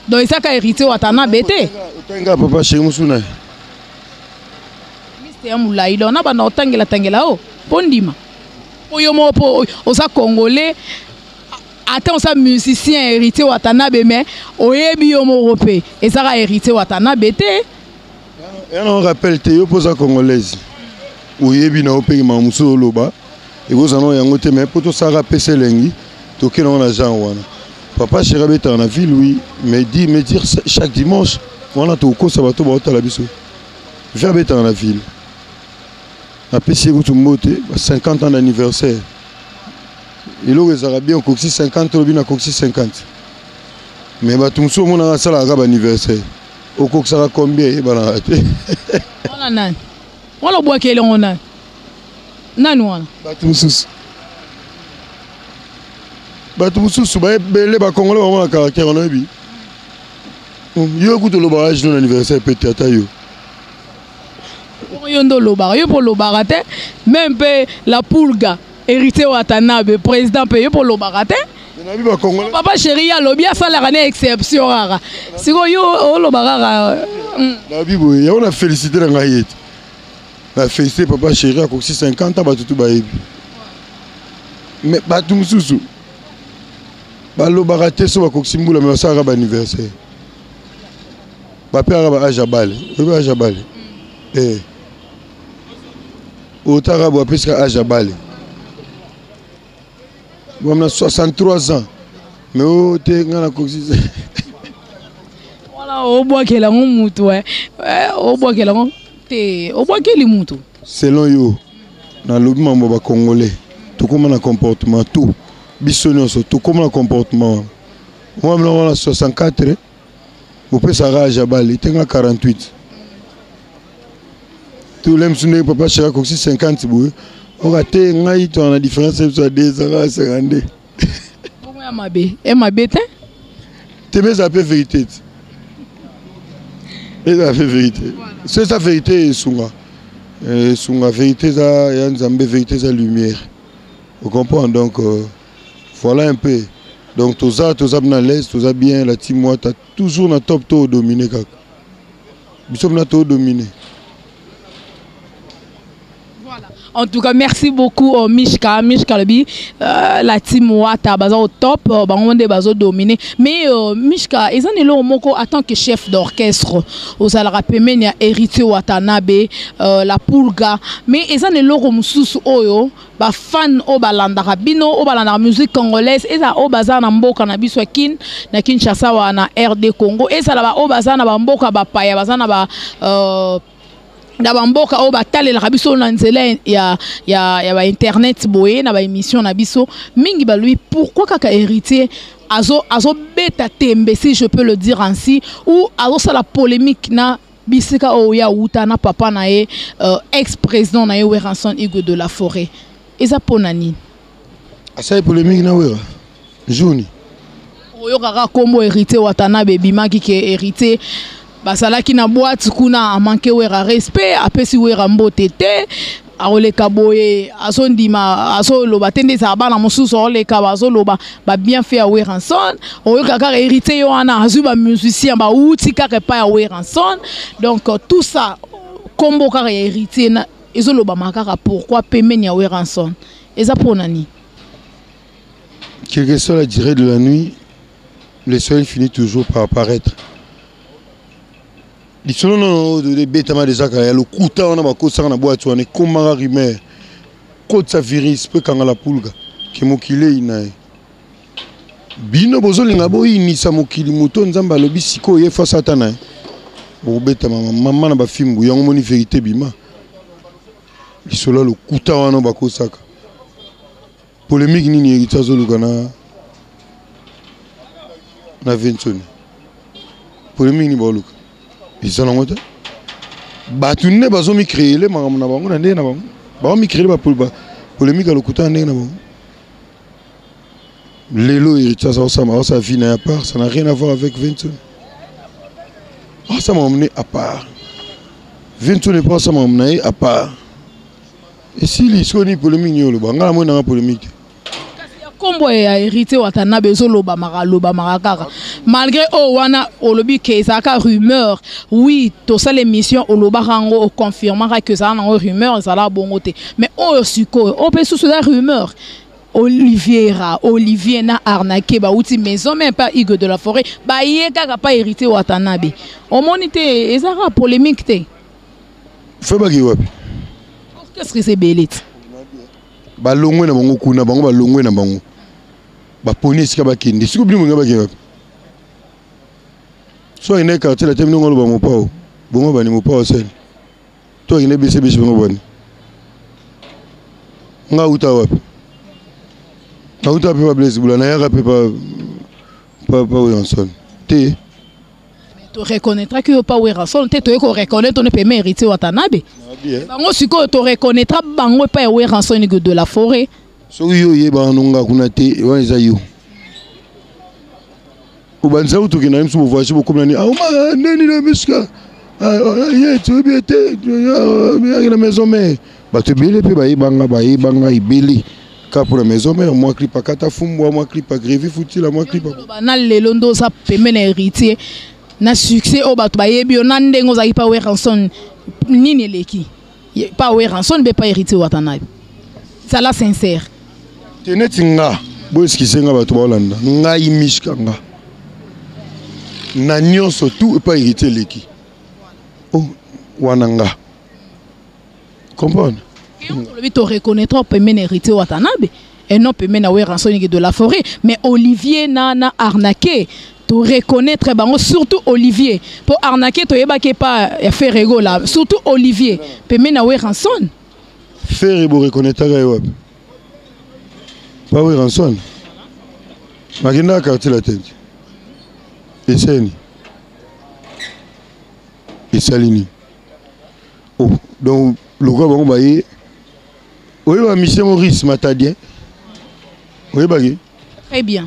[SPEAKER 10] Donc ezaka héritier Watanabe te.
[SPEAKER 11] Otangi papa chéri mosusu na ye.
[SPEAKER 10] Liste ya molai, donc na banda kotangela tangela o mpo ndima mpo yo moko mpo oza congolais, ata oza musicien héritier Watanabe, mais oyebi yo moko mpe ezaka héritier Watanabe te.
[SPEAKER 11] Ya na rappel te, yo mpo oza congolaise, oyebi na yo mpe makambo mosusu oloba ekozala nao yango te. Mais mpo tosalaka pesa elengi, toke nango na genre wana. Papa chéri abetaka na ville, oui, mais di mais dire chaque dimanche wana, tokokosa bato baotala biso. Ve abetaka na ville, napesi ye kutu mbote ba 50 ans d'anniversaire. Eloko ezalaka bien, okokisi 50, olobi nakokisi 50. Mais bato mosusu omonaka asalaka kaka baanniversaire, okokisaka combien eyebanaka te.
[SPEAKER 10] Wana nani wana obwaki elongo nani nani wana?
[SPEAKER 11] Bato mosusu, bato mosusu baebele bakongole bango na caractère wana. Oyebi yo kutu olobaka age no na anniversaire pe te, ata yo.
[SPEAKER 10] Bongo yo nde olobaka, yo mpo olobaka te. Même mpe la pulga héritier Watanabe président mpe yo mpo olobaka te.
[SPEAKER 11] Nayebi bakongole.
[SPEAKER 10] Papa chéri ye alobi asalaka ne exception kaka, sikoyo yo oloba kaka.
[SPEAKER 11] Nayebi boye yango na félicité na ngai ye te, na félicité papa chéri akokisi 50 ans, bato tu bayebi. Mais bato mosusu balobaka te so bakokisi mbula, me basalaka baanniversaire, bapeyaka ba age ya bale. Oyebi age ya bale? Eh. Otaka bo apesaka age ya bale bam na 63 ans, mais oyo te, ngai nakokisi.
[SPEAKER 10] Wana obwakela yango mutu, eh. Eh, obwakela yango te, obwakeli mutu.
[SPEAKER 11] Selon yo, nalobi mambo ya bacongolais, tokóma na comportement tout, biso nyonso tokóma na comportement wana. Mwa wana 64 bopesaka age ya bale tenga 48 tole mosu ndenge papa chéri akokisi 50 boye, oka te ngai toza na différence biso ya 2 ans, 52.
[SPEAKER 10] Bongo ya mabe e mabe te.
[SPEAKER 11] Te, mais eza mpe vérité te, eza mpe vérité. So eza vérité, esunga, esunga. Vérité eza ya Nzambe, vérité eza lumière, ocomprendre? Donc voilà un peu. Donc toza, toza na l'aise, toza bien. La team Wata toujours na top, to dominer kaka, biso mpena to dominer.
[SPEAKER 10] En tout cas, merci beaucoup oh, Mishka. Mishka lobi, la team Wata baza au top, bango nde bazo dominer. Mais Mishka, eza lelo moko en tant que chef d'orchestre, ozalaka pembeni ya Héritier Watanabe, la Pulga. Mais eza lelo mosusu oyo ba fan oyo balandaka bino, oyo balandaka musique congolaise, eza oyo baza na mboka na biso ya Kin, na Kinshasa wa na RD Congo, ezala ba oyo baza na bamboka bapaya, baza na ba na bamboka oyo batalelaka biso na nzela ya bainternet boye na baémission na biso mingi, balobi pourquoi kaka héritier azobeta azo tembe, si je peux le dire ainsi, ou azosala polémique na bisika oyo ya wuta na papa na ye, ex président na ye Werrason Igwe de la Forêt? Eza mpo na nini?
[SPEAKER 11] Asali polémique na Wera juni?
[SPEAKER 10] Oyokaka nkombo héritier Watanabe ebimaki ke héritier bazalaki na boîte kuna, amanke Wera respect, apesi Wera mbote te, akoleka boye, azondima, azoloba te nde ezala bana mosusu akoleka bazoloba babienfait ya Werrason. Oyoka kaka héritier ye wana azwi bamusicien bauti kaka epai ya Werrason. Donc tout ça, Kombo kaka ya héritier na ezolobama kaka pourquoi pembeni ya Werrason eza mpo na nini?
[SPEAKER 11] Quelle que soit la durée de la nuit, le soleil finit toujours par apparaître. Lisolo nono ebetama deja kala ya lokuta wana bakosaka na bwati wana ekomaka rumeur kotisa virus mpo ekanga la pulga ke mokili eyina ye. Bino bozolinga boyinisa mokili moto Nzambe alobi sikoyo ye fa satana ye bokobetama mama na bafimbu yango moni verite bima lisolo ya lokuta wana bakosaka. Polemique nini Heritier azoluka na na Vinsoni? Polemique nini baoluka? Eza nango te. Bato nde bazomicreele makambo na bango na ndenge na bango. Baomicreele ba polemique ya lokuta na ndenge na bango. Lelo Heritier azosala azosala vie na ye à part, ça n'a rien à voir avec Vinsoni. Azosala makambo ne à part. Vinsoni mpe azosala makambo na ye à part. Esili sikoyo nini polémique nini oloba ngai namoni nanga polémique te.
[SPEAKER 10] Kasi ya kombo ya Héritier Watanabe ezolobamaka lobamaka kaka malgré oyo wana olobi ke ezalaka rumeur. Oui, tosala émission olobaka yango oconfirmaka ke ezalaka nango rumeur, ezalaka bongo te. Mais oyo sikoyo oyo mpe susu eza rumeur. Oliviera, Olivier na arnaqué bauti maison même pas Hugo de la forêt baye kaka pa Héritier Watanabe. Omoni te ezalaka polémique te.
[SPEAKER 11] Fe bakei wapi?
[SPEAKER 10] Orchestre eza ebele ti.
[SPEAKER 11] Balongwe na bango kuna, bango balongwe na bango. Baponi esika bakende. Siko bino moninga bakei wapi? So akende quartier la te bino ngoloba mopao. Bongo bani mopao sel. To akende bese bese bongo bani. Nga uta wapi? Na uta pe pa Blaise Bula, na yaka pe pa pa pa Wilson. Te.
[SPEAKER 10] To reconnaîtra que yo pa Werrason te, toye ko reconnaître on pe Héritier Watanabe. Bango sikoyo to reconnaîtra bango pa ya Werrason de la forêt.
[SPEAKER 11] Soki yo oyebaka no nga kuna te, wana eza yo. Obanisa kutu okenda na biso bovoyage bokomi nani? Ah, oma neni na miska. Ah, ye toyebi ye te, yaki na maison mère. Bato ebele mpe bayebanga, bayebanga ebele. Kaka mpo na maison mère, mwa clip akata fumbwa, mwa clip agrevi futila, mwa clip.
[SPEAKER 10] Na lelo nde oza pembe na Héritier na succès oyo bato bayebi yo na ndenge ozalaki pa Werrason, nini eleki? Pa Werrason mpe pa Héritier Watanabe. Zala sincère.
[SPEAKER 11] Te neti nga, bo excuse nga bato baolanda ngai Mishka nga na nyonso tout epa Héritier eleki. Oh, wana nga. Comprendre?
[SPEAKER 10] Olobi to reconnaître pembeni Héritier Watanabe et non pembeni na Werrason de la forêt, mais Olivier na na arnaqué to reconnaître bango, surtout Olivier pour arnaquer to yebaki pas ya Ferrego là, surtout Olivier pembeni na Werrason.
[SPEAKER 11] Ferre bo reconnaître ye wapi? Pa Werrason. Makenda quartier la tente. Eseni. Esalini. Oh, donc lokola bango baye oyeba mission Maurice Matadien oyebaki?
[SPEAKER 10] Très bien.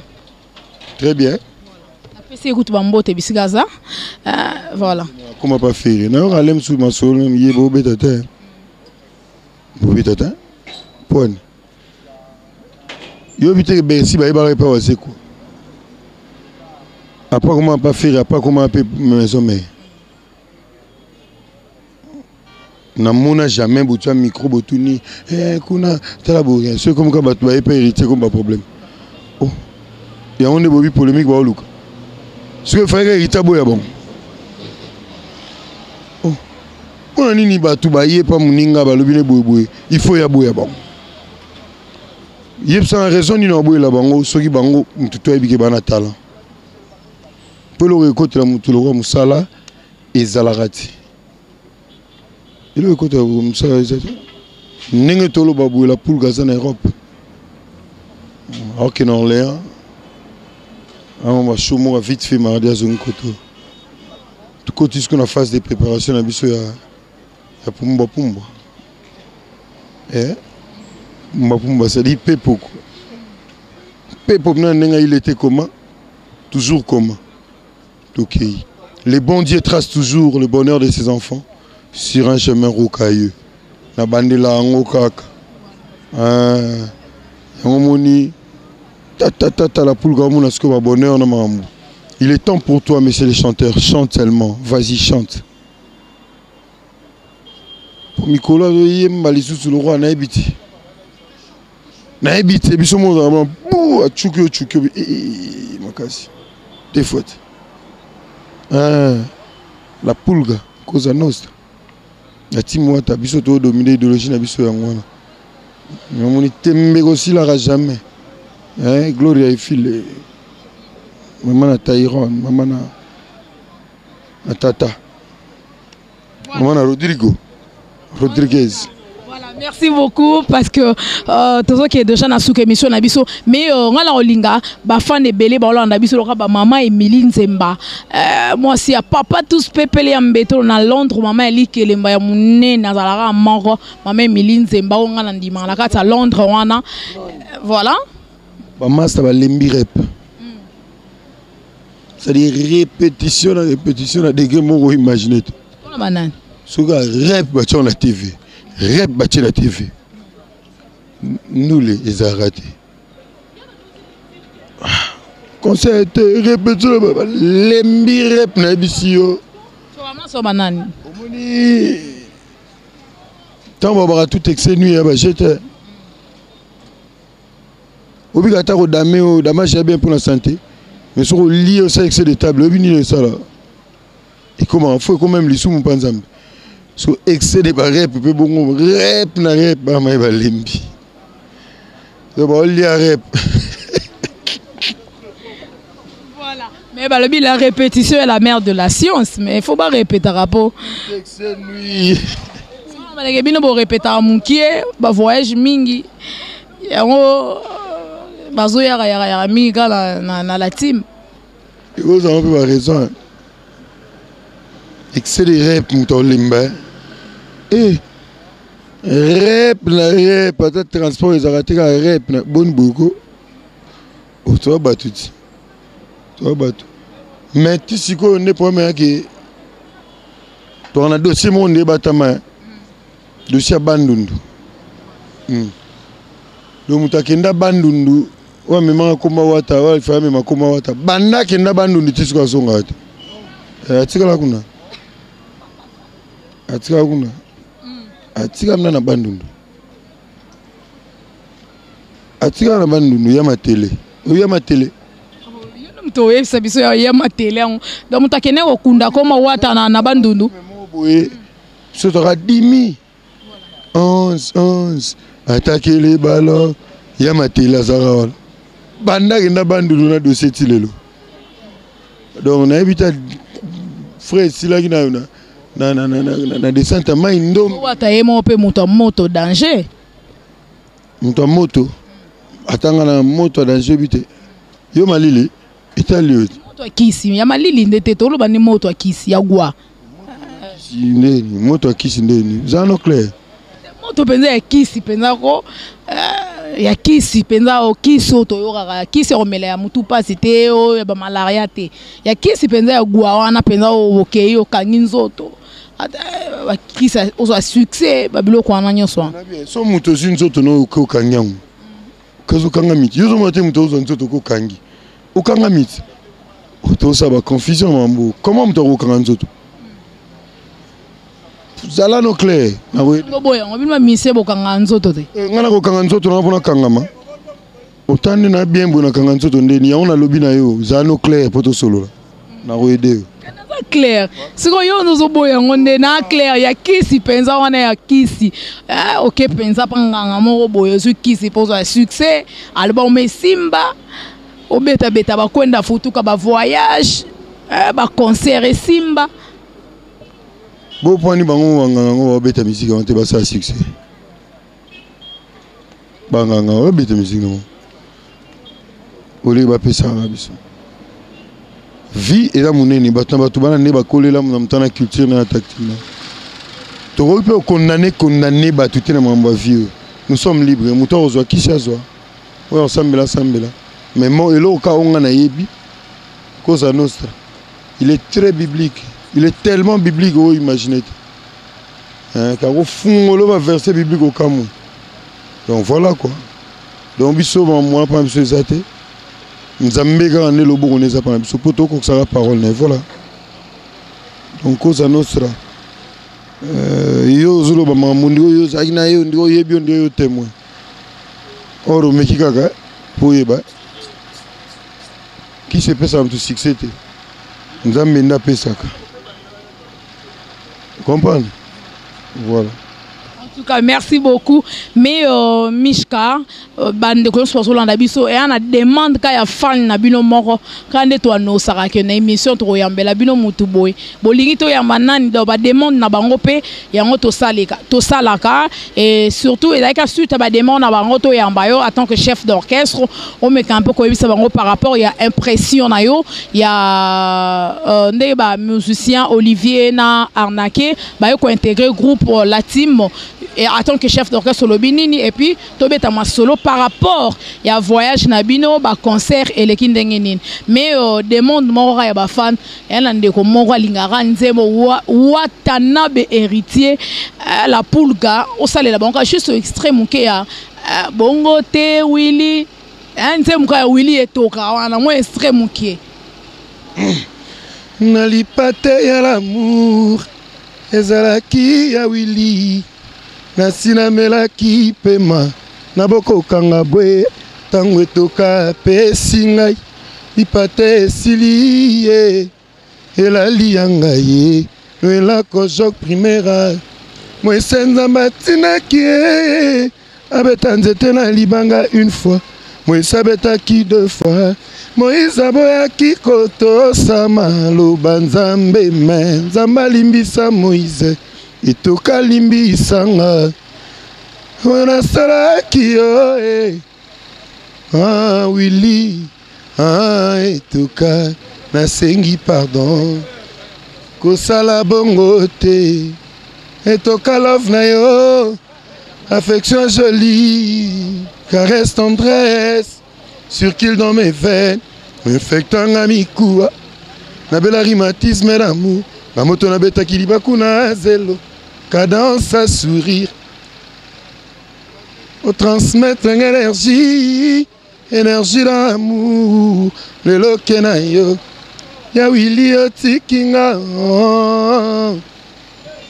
[SPEAKER 11] Très bien.
[SPEAKER 10] Napesi ye kutu bambote bisika aza. Voilà.
[SPEAKER 11] Akoma pa Ferre. Nayoka alem su masolo ye bobeta te. Bobeta te. Pone. Yo biteke Bercy bayebaka epa Wazekwa. Après comment pas Ferre, après comment pe maison mère. Namona jamais botia micro botuni eh, kuna tala boye soki komi kaka bato baye mpe héritier komi baproblème. Oh, yango nde bobi polémique baoluka soki efalaki héritier aboya bango. Oh, mpona nini bato baye mpa moninga balobi ne boyeboye il faut ya boya bango? Yebisaka raison nini aboyela bango soki bango motu to ayebi ke bana talent mpo eloko ekotela motu lokola mosala ezalaka te. Eloko ekotela mosala eza te. Ndenge toloba boye la poule gaza na Europe aokende na Orléans awa bashow moko vite fait mardi azongi koto tokoti siko na phase de préparation na biso ya ya pumbwa pumbwa. Eh, pumbwa pumbwa c'est-à-dire pepo quoi. Pepo na ndenge il était comment? Toujours comment? Ok. Le bon Dieu trace toujours le bonheur de ses enfants sur un chemin rocailleux. Na bandela yango kaka. Ah, yango moni tata tata la poule comme on a ce que va bonheur na mambo. Il est temps pour toi, monsieur le chanteur, chante seulement. Vas-y, chante. Po mikolo azoyemba lisusu lokola nayebi te. Nayebi te biso moko ozalaka bu acuki yo cuki yo eh, eh, eh, makasi. Des fois te. Ah, la pulga cosa nostra. Na team wata biso to dominer idéologie na biso yango wana. Namoni tembe kosilaka jamais. Eh, Gloria Efile. Mama na Tyron, mama na na tata. Mama na Rodrigo. Rodriguez.
[SPEAKER 10] Voilà, merci beaucoup parce que euh, tozoki déjà na suka émission na biso mais euh, nga na olinga ba fan ebele ba olanda biso loka ba mama Emilie Nzemba euh, mwasi ya papa tous pepele ya mbeto na Londres mama Eli Kelemba ya munene azalaka moko mama Emilie Nzemba oyo nga na ndimaka na kati ya Londres wana voilà
[SPEAKER 11] ba master balembi rep c'est-à-dire répétition na répétition na degré moko imagine te
[SPEAKER 10] mpona banani
[SPEAKER 11] soki rep batia na tv rep batie na tv ndule ezalaka te ah, conseil te répétition balembi rep nayebisi yo
[SPEAKER 10] banani
[SPEAKER 11] omoni ntango babaka tout excès nuit ya bajete obika ata kodame oyo damage ya bien mpo na santé mais soki olie osala excès de table oyebi nini esala ekomaka fo ekoma meme lisumu mpa nzambe so excès de barep mpe bongo rep na rep bana maye balembi so baolia rep.
[SPEAKER 10] Mais balobi la répétition est la mère de la science, mais il faut pas répéter rapport.
[SPEAKER 11] Excès nuit.
[SPEAKER 10] Baleke bino bo répéter mukie, ba voyage mingi. Yango bazo yaka yaka yaka mingi kaka na, na, na la team.
[SPEAKER 11] Ekozala mpe ba raison. Excès de rep moto olemba. Eh rep na rep ata transport ezalaka te kaka rep na boni boyoko otoa bato ti toa bato mais ti sikoyo nde problème yake toka na dossier moko nde ebatama dossier ya bandundu hmm. Donc moto akenda bandundu oyo amemaka komba wata oyo alifaya amema komba wata banda akenda bandundu ti sikoyo azongaka te eh, atikala kuna atikala kuna atikala mna na bandundu atikala na bandundu ya matele oyo ya matele
[SPEAKER 10] moto oyebisa biso ya matele yango donc moto akende kokunda koma wata na, na bandundu
[SPEAKER 11] boye biso toka dimi 11 11 atakeli ballon ya matele azalaka wana banda akenda bandundu na dossier ti lelo donc nayebi ta frais esilaki na, na, na, na, na, na, na descente ya mai ndombe
[SPEAKER 10] wata ye moko mpe moto ya moto danger
[SPEAKER 11] moto ya moto atanga na moto ya danger bi te yo malili etali yo
[SPEAKER 10] moto ya kisi ya malili nde te toloba nde moto ya kisi ya gwa
[SPEAKER 11] ndeni moto ya kisi ndeni za no clair
[SPEAKER 10] moto mpenza ya kisi mpenza ko eh, ya kisi mpenza o kisi oyo toyokaka ya kisi ya komela ya motu mpasi te oyo ya bamalaria te ya kisi mpenza ya gwa wana mpenza oyo okei okangi nzoto ata eh, bakisi ozwa succès babiloko wana nyonso wana
[SPEAKER 11] so moto ozwi nzoto na oke okangi yango kasi okanga miti yo ozomona te moto ozwa nzoto okokangi okanga miti tosala baconfusion mambo comment moto akokanga nzoto zala no clair
[SPEAKER 10] boya yango bino bamise bokanga nzoto te
[SPEAKER 11] eh, ngai nakokanga nzoto nanga mpo nakangama otandi na bien boye nakanga nzoto ndeni yango nalobi na yo zala no clair mpo tosolola nakoyede yo
[SPEAKER 10] naza clair sikoyo yo ozoboya yango nde na clair ya kisi mpenza wana ya kisi eh, oke mpenza mpa nganga moko boye ozwi kisi mpo ozwa succès album esimba obetabeta bakwenda futuka bavoyage eh, baconcert esimba
[SPEAKER 11] bopwani bango banganga yango babeta misiki yango te basala succès banganga babeta misiki yango olie bapesaka biso vie eza monene bato na bato bana nde bakolela na moto na culture na tactique na tokoki mpe okondane kondane bato te na makambo ya vie oyo nous sommes libres moto akozwa kisi azwa oyo asambela asambela mais mo eloko kaka oyo ngai nayebi cosa nostra il est très biblique il est tellement biblique oyo imagine te kakofungolo baverset biblique okamwe donc voilà quoi donc biso bamwana mpo na biso eza te nzambe kaka nde loboko nde eza mpo na biso mpo tokokisaka parole na ye voilà donc cosa nostra. Euh, yo ozoloba makambo ndi oyo ozalaki na yo ndi oyebi yo ndi oyo témoin or omeki kaka mpo oyeba kisi epesaka moto succès te nzambe nde apesaka comprendre voilà
[SPEAKER 10] En tout cas, merci beaucoup. Mais euh, Mishka, euh, bandeko nyonso bazolanda biso eya na demande ka ya fan na bino moko kaka nde toanosaka ke na émission tokoyambela bino mutu boye bolingi toyamba nani donc bademande na bango mpe yango tosaleka tosalaka et surtout ezalaki suite ya bademande na bango toyamba yo en tant que chef d'orchestre omeka mpe koyebisa bango par rapport ya impression na yo ya euh, ndenge bamusicien olivier na arnaque baye kointégrer groupe euh, la team et en tant que chef d'orchestre olobi nini et puis tobeta masolo par rapport ya voyage na bino baconcert eleki ndenge nini mais euh, demande moko kaka ya bafan ya na ndeko moko alingaka nzembo watanabe héritier euh, la pulga osalela bango kaka juste extrait moke ya euh, bongo te willi nzembo kaka ya willi etoka wana mwa extrait moke
[SPEAKER 11] na lipate ya l'amour ezalaki ya wili nasi namelaki pema na bokokanga bwe ntango etoka apesi ngai lipate esili ye elali ya ngai ye noelako jok primera moise nzambe atinaki ye abeta nzete na libanga une fois moise abetaki deux fois moïse aboyaki kotosa maloba nzambe me nzambe alimbisa moïse etoka limbisanga oyo nasalaki yo eh. ah, willi ah, etoka nasengi pardon kosala bongo te etoka love na yo affection jolie caresse tendresse circule dans mes veines infectanga mikuwa nabela rhumatisme d'amour na moto nabetaki libaku na zelo cadence à sourire otransmettre nga énergie énergie d'amour lelo ke na yo ya wili otiki nga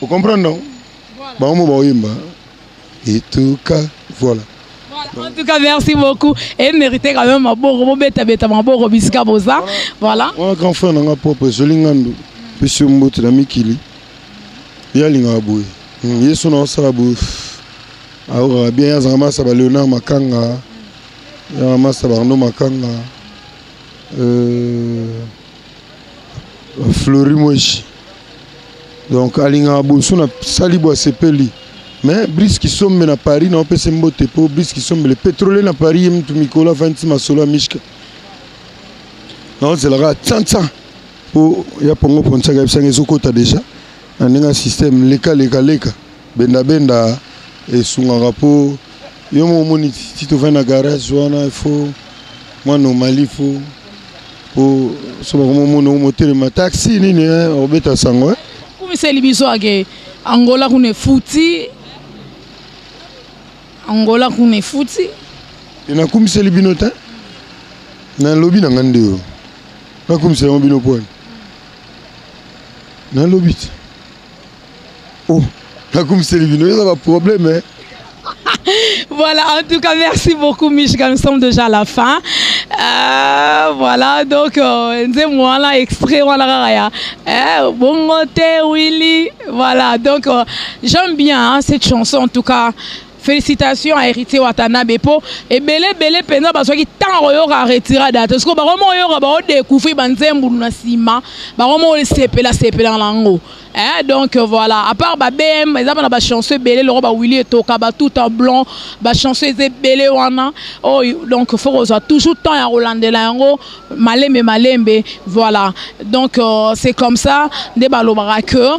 [SPEAKER 11] ocomprendre non bango mo baoyemba etuka voilà
[SPEAKER 10] Voilà. En tout cas, merci beaucoup. Et méritez quand même maboko, bobeta beta maboko bisika boza. Voilà.
[SPEAKER 11] Moi grand frère nanga propre Joli Ngandu. Pesi mbote na mikili. Ye alingaka boye. Hmm, ye so na osala boye. Aokaka bien azanga masa ba Léonard Makanga. Ya masa ba Arnaud Makanga. Euh Fleury Mweshi. Donc alingaka boye so nasali boye asepeli. Mais Brice Kisombe na Paris na opesi mbote po Brice Kisombe le pétrolier na Paris ye mutu mikolo avandi masolo ya Mishka. Naozelaka tsantan po ya pongo pontiaka yebisanga ezokota deja na ndenge ya système leka leka leka benda benda esungaka po yo moko omoni ti tovandi na garage wana il faut mwa normali faut po so bakomomona omotelema taxi nini obeta sango
[SPEAKER 10] kumiseli biso ake angola kuna efuti angola kuna efuti
[SPEAKER 11] nakumiseli bino te nalobi na nga nde oyo nakumisela yango bino pwani nalobi te oh nakumiseli bino eza baproblème eh?
[SPEAKER 10] Voilà, en tout cas, merci beaucoup, Mishka. Nous sommes déjà à la fin. Euh, voilà, donc, euh, voilà, extrait, voilà, raya. Eh, bon côté, Willy. Voilà, donc, euh, j'aime bien hein, cette chanson, en tout cas. Félicitations à Héritier Watanabe po ebele ebele mpenza bazwaki ntango koyoka retirada parce que bakoma oyoka baodécouvrir banzembo na nsima bakoma osepela sepela na yango Hein, donc euh, voilà, à part ba BM, eza na ba chanson ebele loko ba Willy Etoka, ba tout en blanc, ba chanson eza ebele wana. Oh donc faut kozwa toujours temps ya kolandela yango malembe malembe, voilà. Donc euh, c'est comme ça nde balobaka que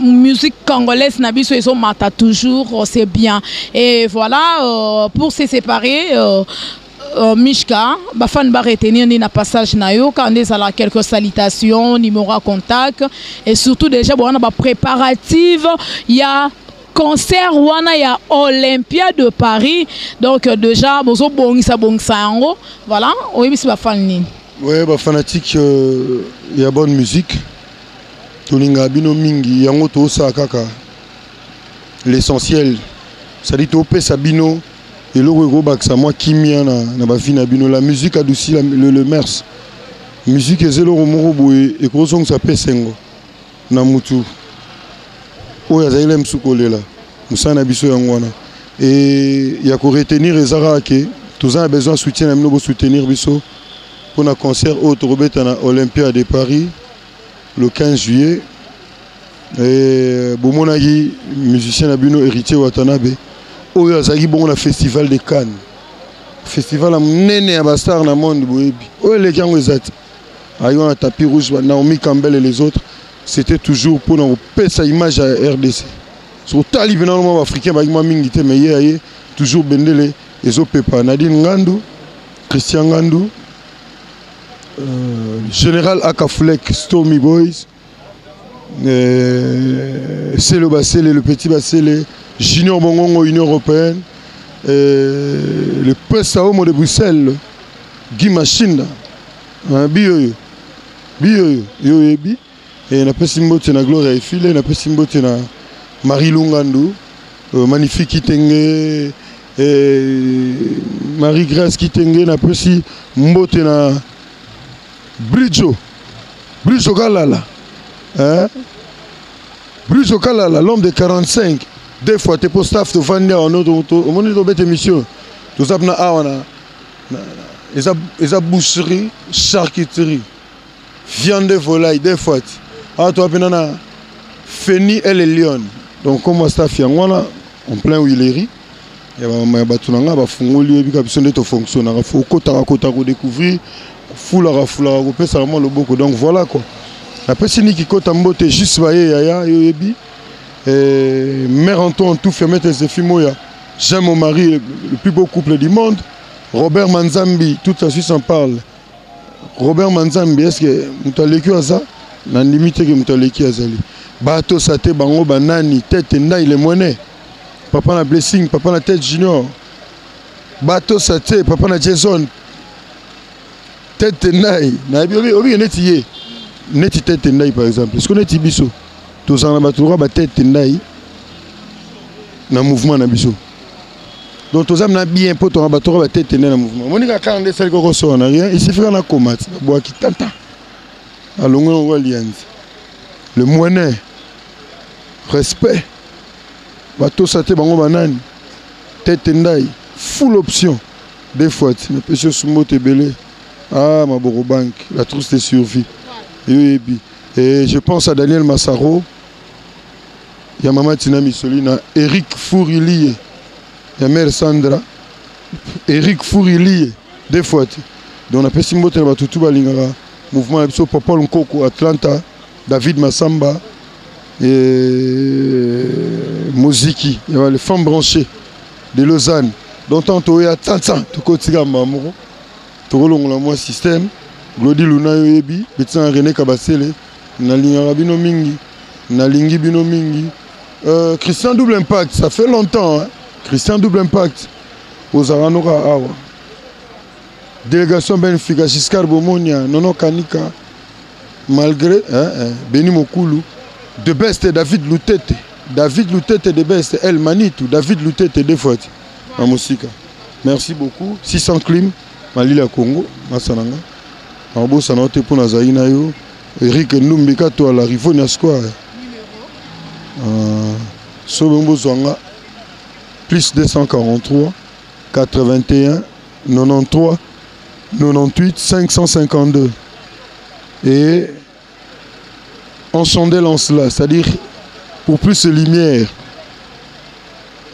[SPEAKER 10] musique congolaise na biso ezomata toujours, oh, c'est bien. Et voilà, euh, pour se séparer euh, Euh, Mishka, bafan ba retenir ni na passage na yo quand ezala quelques salutations, numéro à contact et surtout déjà bon ba préparative, il y a concert wana ya Olympia de Paris. Donc euh, déjà bozo bongisa bongisa yango. Voilà, oyebisi ba fan nini.
[SPEAKER 11] Ouais, ba fanatique euh, ya bonne musique. Tolinga bino mingi yango tosala kaka. L'essentiel, c'est-à-dire topesa bino eloko ekobakisa mwa kimia na, na bavi na bino. La musique adoucit la, le, le mers. Musique eza eloko moko boye ekozongisa mpe esengo na mutu oyo azali na mosusu kolela. Mosala na biso yango wana e ya koretenir eza kaka ke toza na besoin soutien na bino, bosoutenir biso mpona concert oyo tokobeta na Olympia de Paris le 15 juillet. E bomonaki musicien na bino Héritier Watanabe oyo azalaki bongo na Festival de Cannes, festival ya monene ya bastar na monde, boyebi oyo eleki yango eza te. Ayi wana tapis rouge, ba Naomi Campbell et les autres, c'était toujours mpona kopesa image ya RDC. So otali mpena mwa baafricain bayaki mwa mingi te, mais ye aye toujours bendele ezopepa. Nadine Ngandu, Christian Ngandu, Général Akafulek, Stormy Boys, Selo Basele, le petit Basele, Junior Bongongo, Union Européenne, le Prince Saomo de Bruxelles, Guy Machinda, Biyoyo, Biyoyo, Yoyebi, et napesi mbote na Gloria Efile, napesi mbote na Marie Lungandu, Magnifique Kitenge, et Marie Grace Kitenge, napesi mbote na Brijo, Brijo Kalala, hein? Brijo Kalala, l'homme de 45, deux fois te po staff tovandi awa omoni tobeta émission toza mpena awa na eza, eza boucherie, charcuterie, viande, volaille, deux fois ti awa toza mpena na Feni et le Lion. Donc comme staff yango wana en plein Huilerie ya bato na ngai bafungoli, oyebika biso nde tofonctionnaka, fo okotaka kota kodécouvrir, fulaka fulaka, kopesaka mwa loboko. Donc voilà quoi, napesi niki kota mbote juste baye yaya yo oyebi. Mère Antoine tout fermé tes effets moya, j'aime mon mari, le plus beau couple du monde. Robert Manzambi, toute la Suisse en parle. Robert Manzambi, est-ce que moto aleki aza nandimi te ke moto aleki azali batosa te bango banani tete ndai le mwene papa na Blessing, papa na Tete Junior, batosa te papa na Jason tete ndai nayebi obike neti ye neti tete ndai par exemple. Soki neti biso tozala na bato lokola batete ndai na mouvement na biso, donc toza na bien mpo tonga bato lokola batete ndai na mouvement. Omoni kaka nde esali koko soa na rien, il suffit kaka nakoma ti babwaki tanta alongwe yango alianzi le mwene respect batosa te bango banani tete ndai full option deux fois ti napesi yo sumbote ebele. Ah, Maboko Bank, la trousse de survie yo yebi. Et je pense à Daniel Massaro ya mama Tina Misolina, Eric Fourilie ya mère Sandra, Eric Fourilie deux fois ti. Donc napesi mbote na bato tu balingaka mouvement na biso, Popol Nkoko Atlanta, David Massamba et Moziki ya les femmes branchées de Lausanne. Donc tant toya tsantsan tokotika mbala moko tokolongola mwa système. Glodi Luna yo yebi betina René Kabasele, nalingaka bino mingi, nalingi bino mingi. Christian Double Impact, ça fait longtemps hein? Christian Double Impact ozalaka noka awa délégation Benfica, Giscard Bomonia, Nono Kanika, malgré hein, hein, Beni Mokulu de best, David Lutete, David Lutete de best, El Manitou, David Lutete deux fois na mosika. Merci beaucoup. 600 clim malila Congo masananga nakobosana yo te mpo nazali na yo. Eric Ndumbi Katwala, Rivonia Square, so bongo bozwanga plus 243 81 93 98 552 et en chandelle en cela, c'est-à-dire pour plus de lumière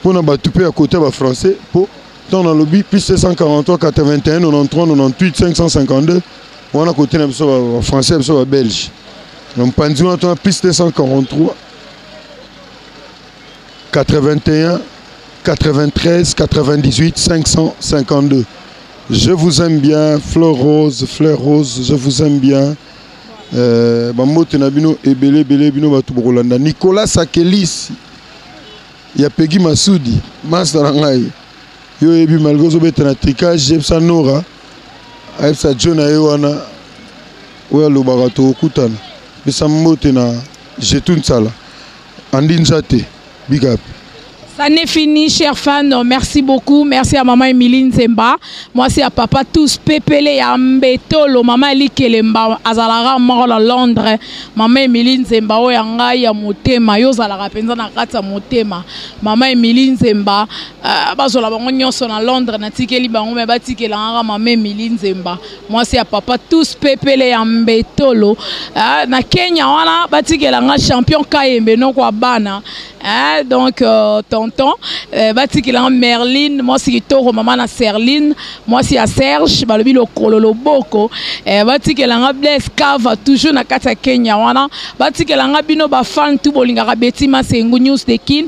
[SPEAKER 11] mpona bato mpe ya côté ya bafrançais, mpo ntango nalobi plus 243 81 93 98 552 wana côté na biso bafrançais ya biso babelge na mopanzi wana tona plus 243 81 93 98 552. Je vous aime bien, Fleur Rose, Fleur Rose, je vous aime bien. Bambote na bino ebele ebele bino bato bokolanda. Nicolas Sakelis ya Peggy Masudi, master na ngai yo oyebi malgré ozobeta na tricage, yebisa Nora, ayebisa Jo na ye wana oyo alobaka tokokutana. Pesa mbote na Jetu Nsala, Andi Nzate, big up.
[SPEAKER 10] Ça n'est fini, chers fans. Merci beaucoup. Merci à maman Emilie Nzemba. Moi, c'est à papa tous. Pepele ya Mbetolo. Maman Eli Kelemba. Azalara mort à Londres. Maman Emilie Nzemba. Oyo ngai ya motema. Yo zalara penza na kati ya motema. Maman Emilie Nzemba. Euh, bazola bango nyonso na Londres. Natikeli bango mais batikela ngaka maman Emilie Nzemba. Moi, c'est à papa tous. Pepele ya Mbetolo. Euh, na Kenya wana batikela nga champion Kayembe noko bana. Hein, donc euh, tonton euh, batikela Merline mwasi kitoko mama na Serline mwasi ya Serge balobi lokolo loboko eh, batikela nga Blaise Kava toujours na kati ya Kenya wana batikela nga bino ba fan tout bolingaka Betty Masengu News de Kin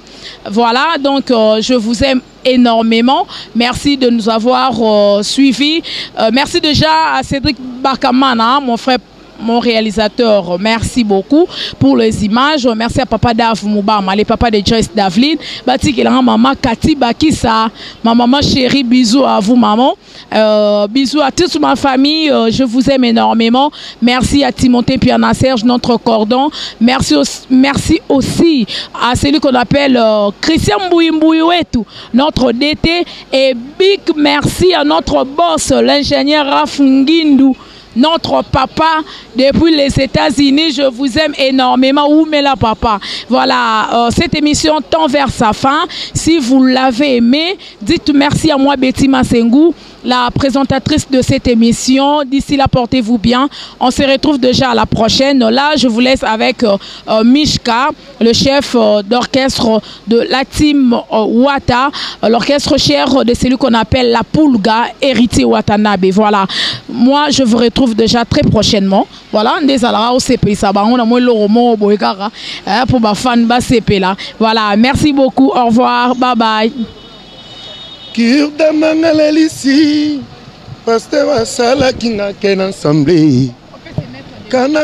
[SPEAKER 10] voilà donc euh, je vous aime énormément. Merci de nous avoir euh, suivis. Euh, merci déjà à Cédric Bakamana, mon frère mon réalisateur, merci beaucoup pour les images. Merci à Papa Dav Moubama, les papas de Joyce Davlin. Batik maman Kati Bakissa, ma maman chérie, bisous à vous maman. Euh, bisous à toute ma famille, euh, je vous aime énormément. Merci à Timothée Piana Serge, notre cordon. Merci aussi, merci aussi à celui qu'on appelle euh, Christian Mbouimbouyouetou, notre DT. Et big merci à notre boss, l'ingénieur Raf Ngindu notre papa depuis les États-Unis. Je vous aime énormément. Où met la papa Voilà, euh, cette émission tend vers sa fin. Si vous l'avez aimé, dites merci à moi, Betty Masengu, la présentatrice de cette émission. D'ici là, portez-vous bien. On se retrouve déjà à la prochaine. Là, je vous laisse avec euh, euh, Mishka, le chef d'orchestre de la team Wata, l'orchestre cher de celui qu'on appelle la Pulga, héritier Watanabe. Voilà. Moi, je vous retrouve déjà très prochainement. Voilà, ndezalaka osepelisa bango na moi eloko moko boye kaka mpo bafan basepela. Voilà, merci beaucoup. Au revoir. Bye bye.
[SPEAKER 11] Kirdamangalelisi pasteur asalaki nga ke na ensemble kana.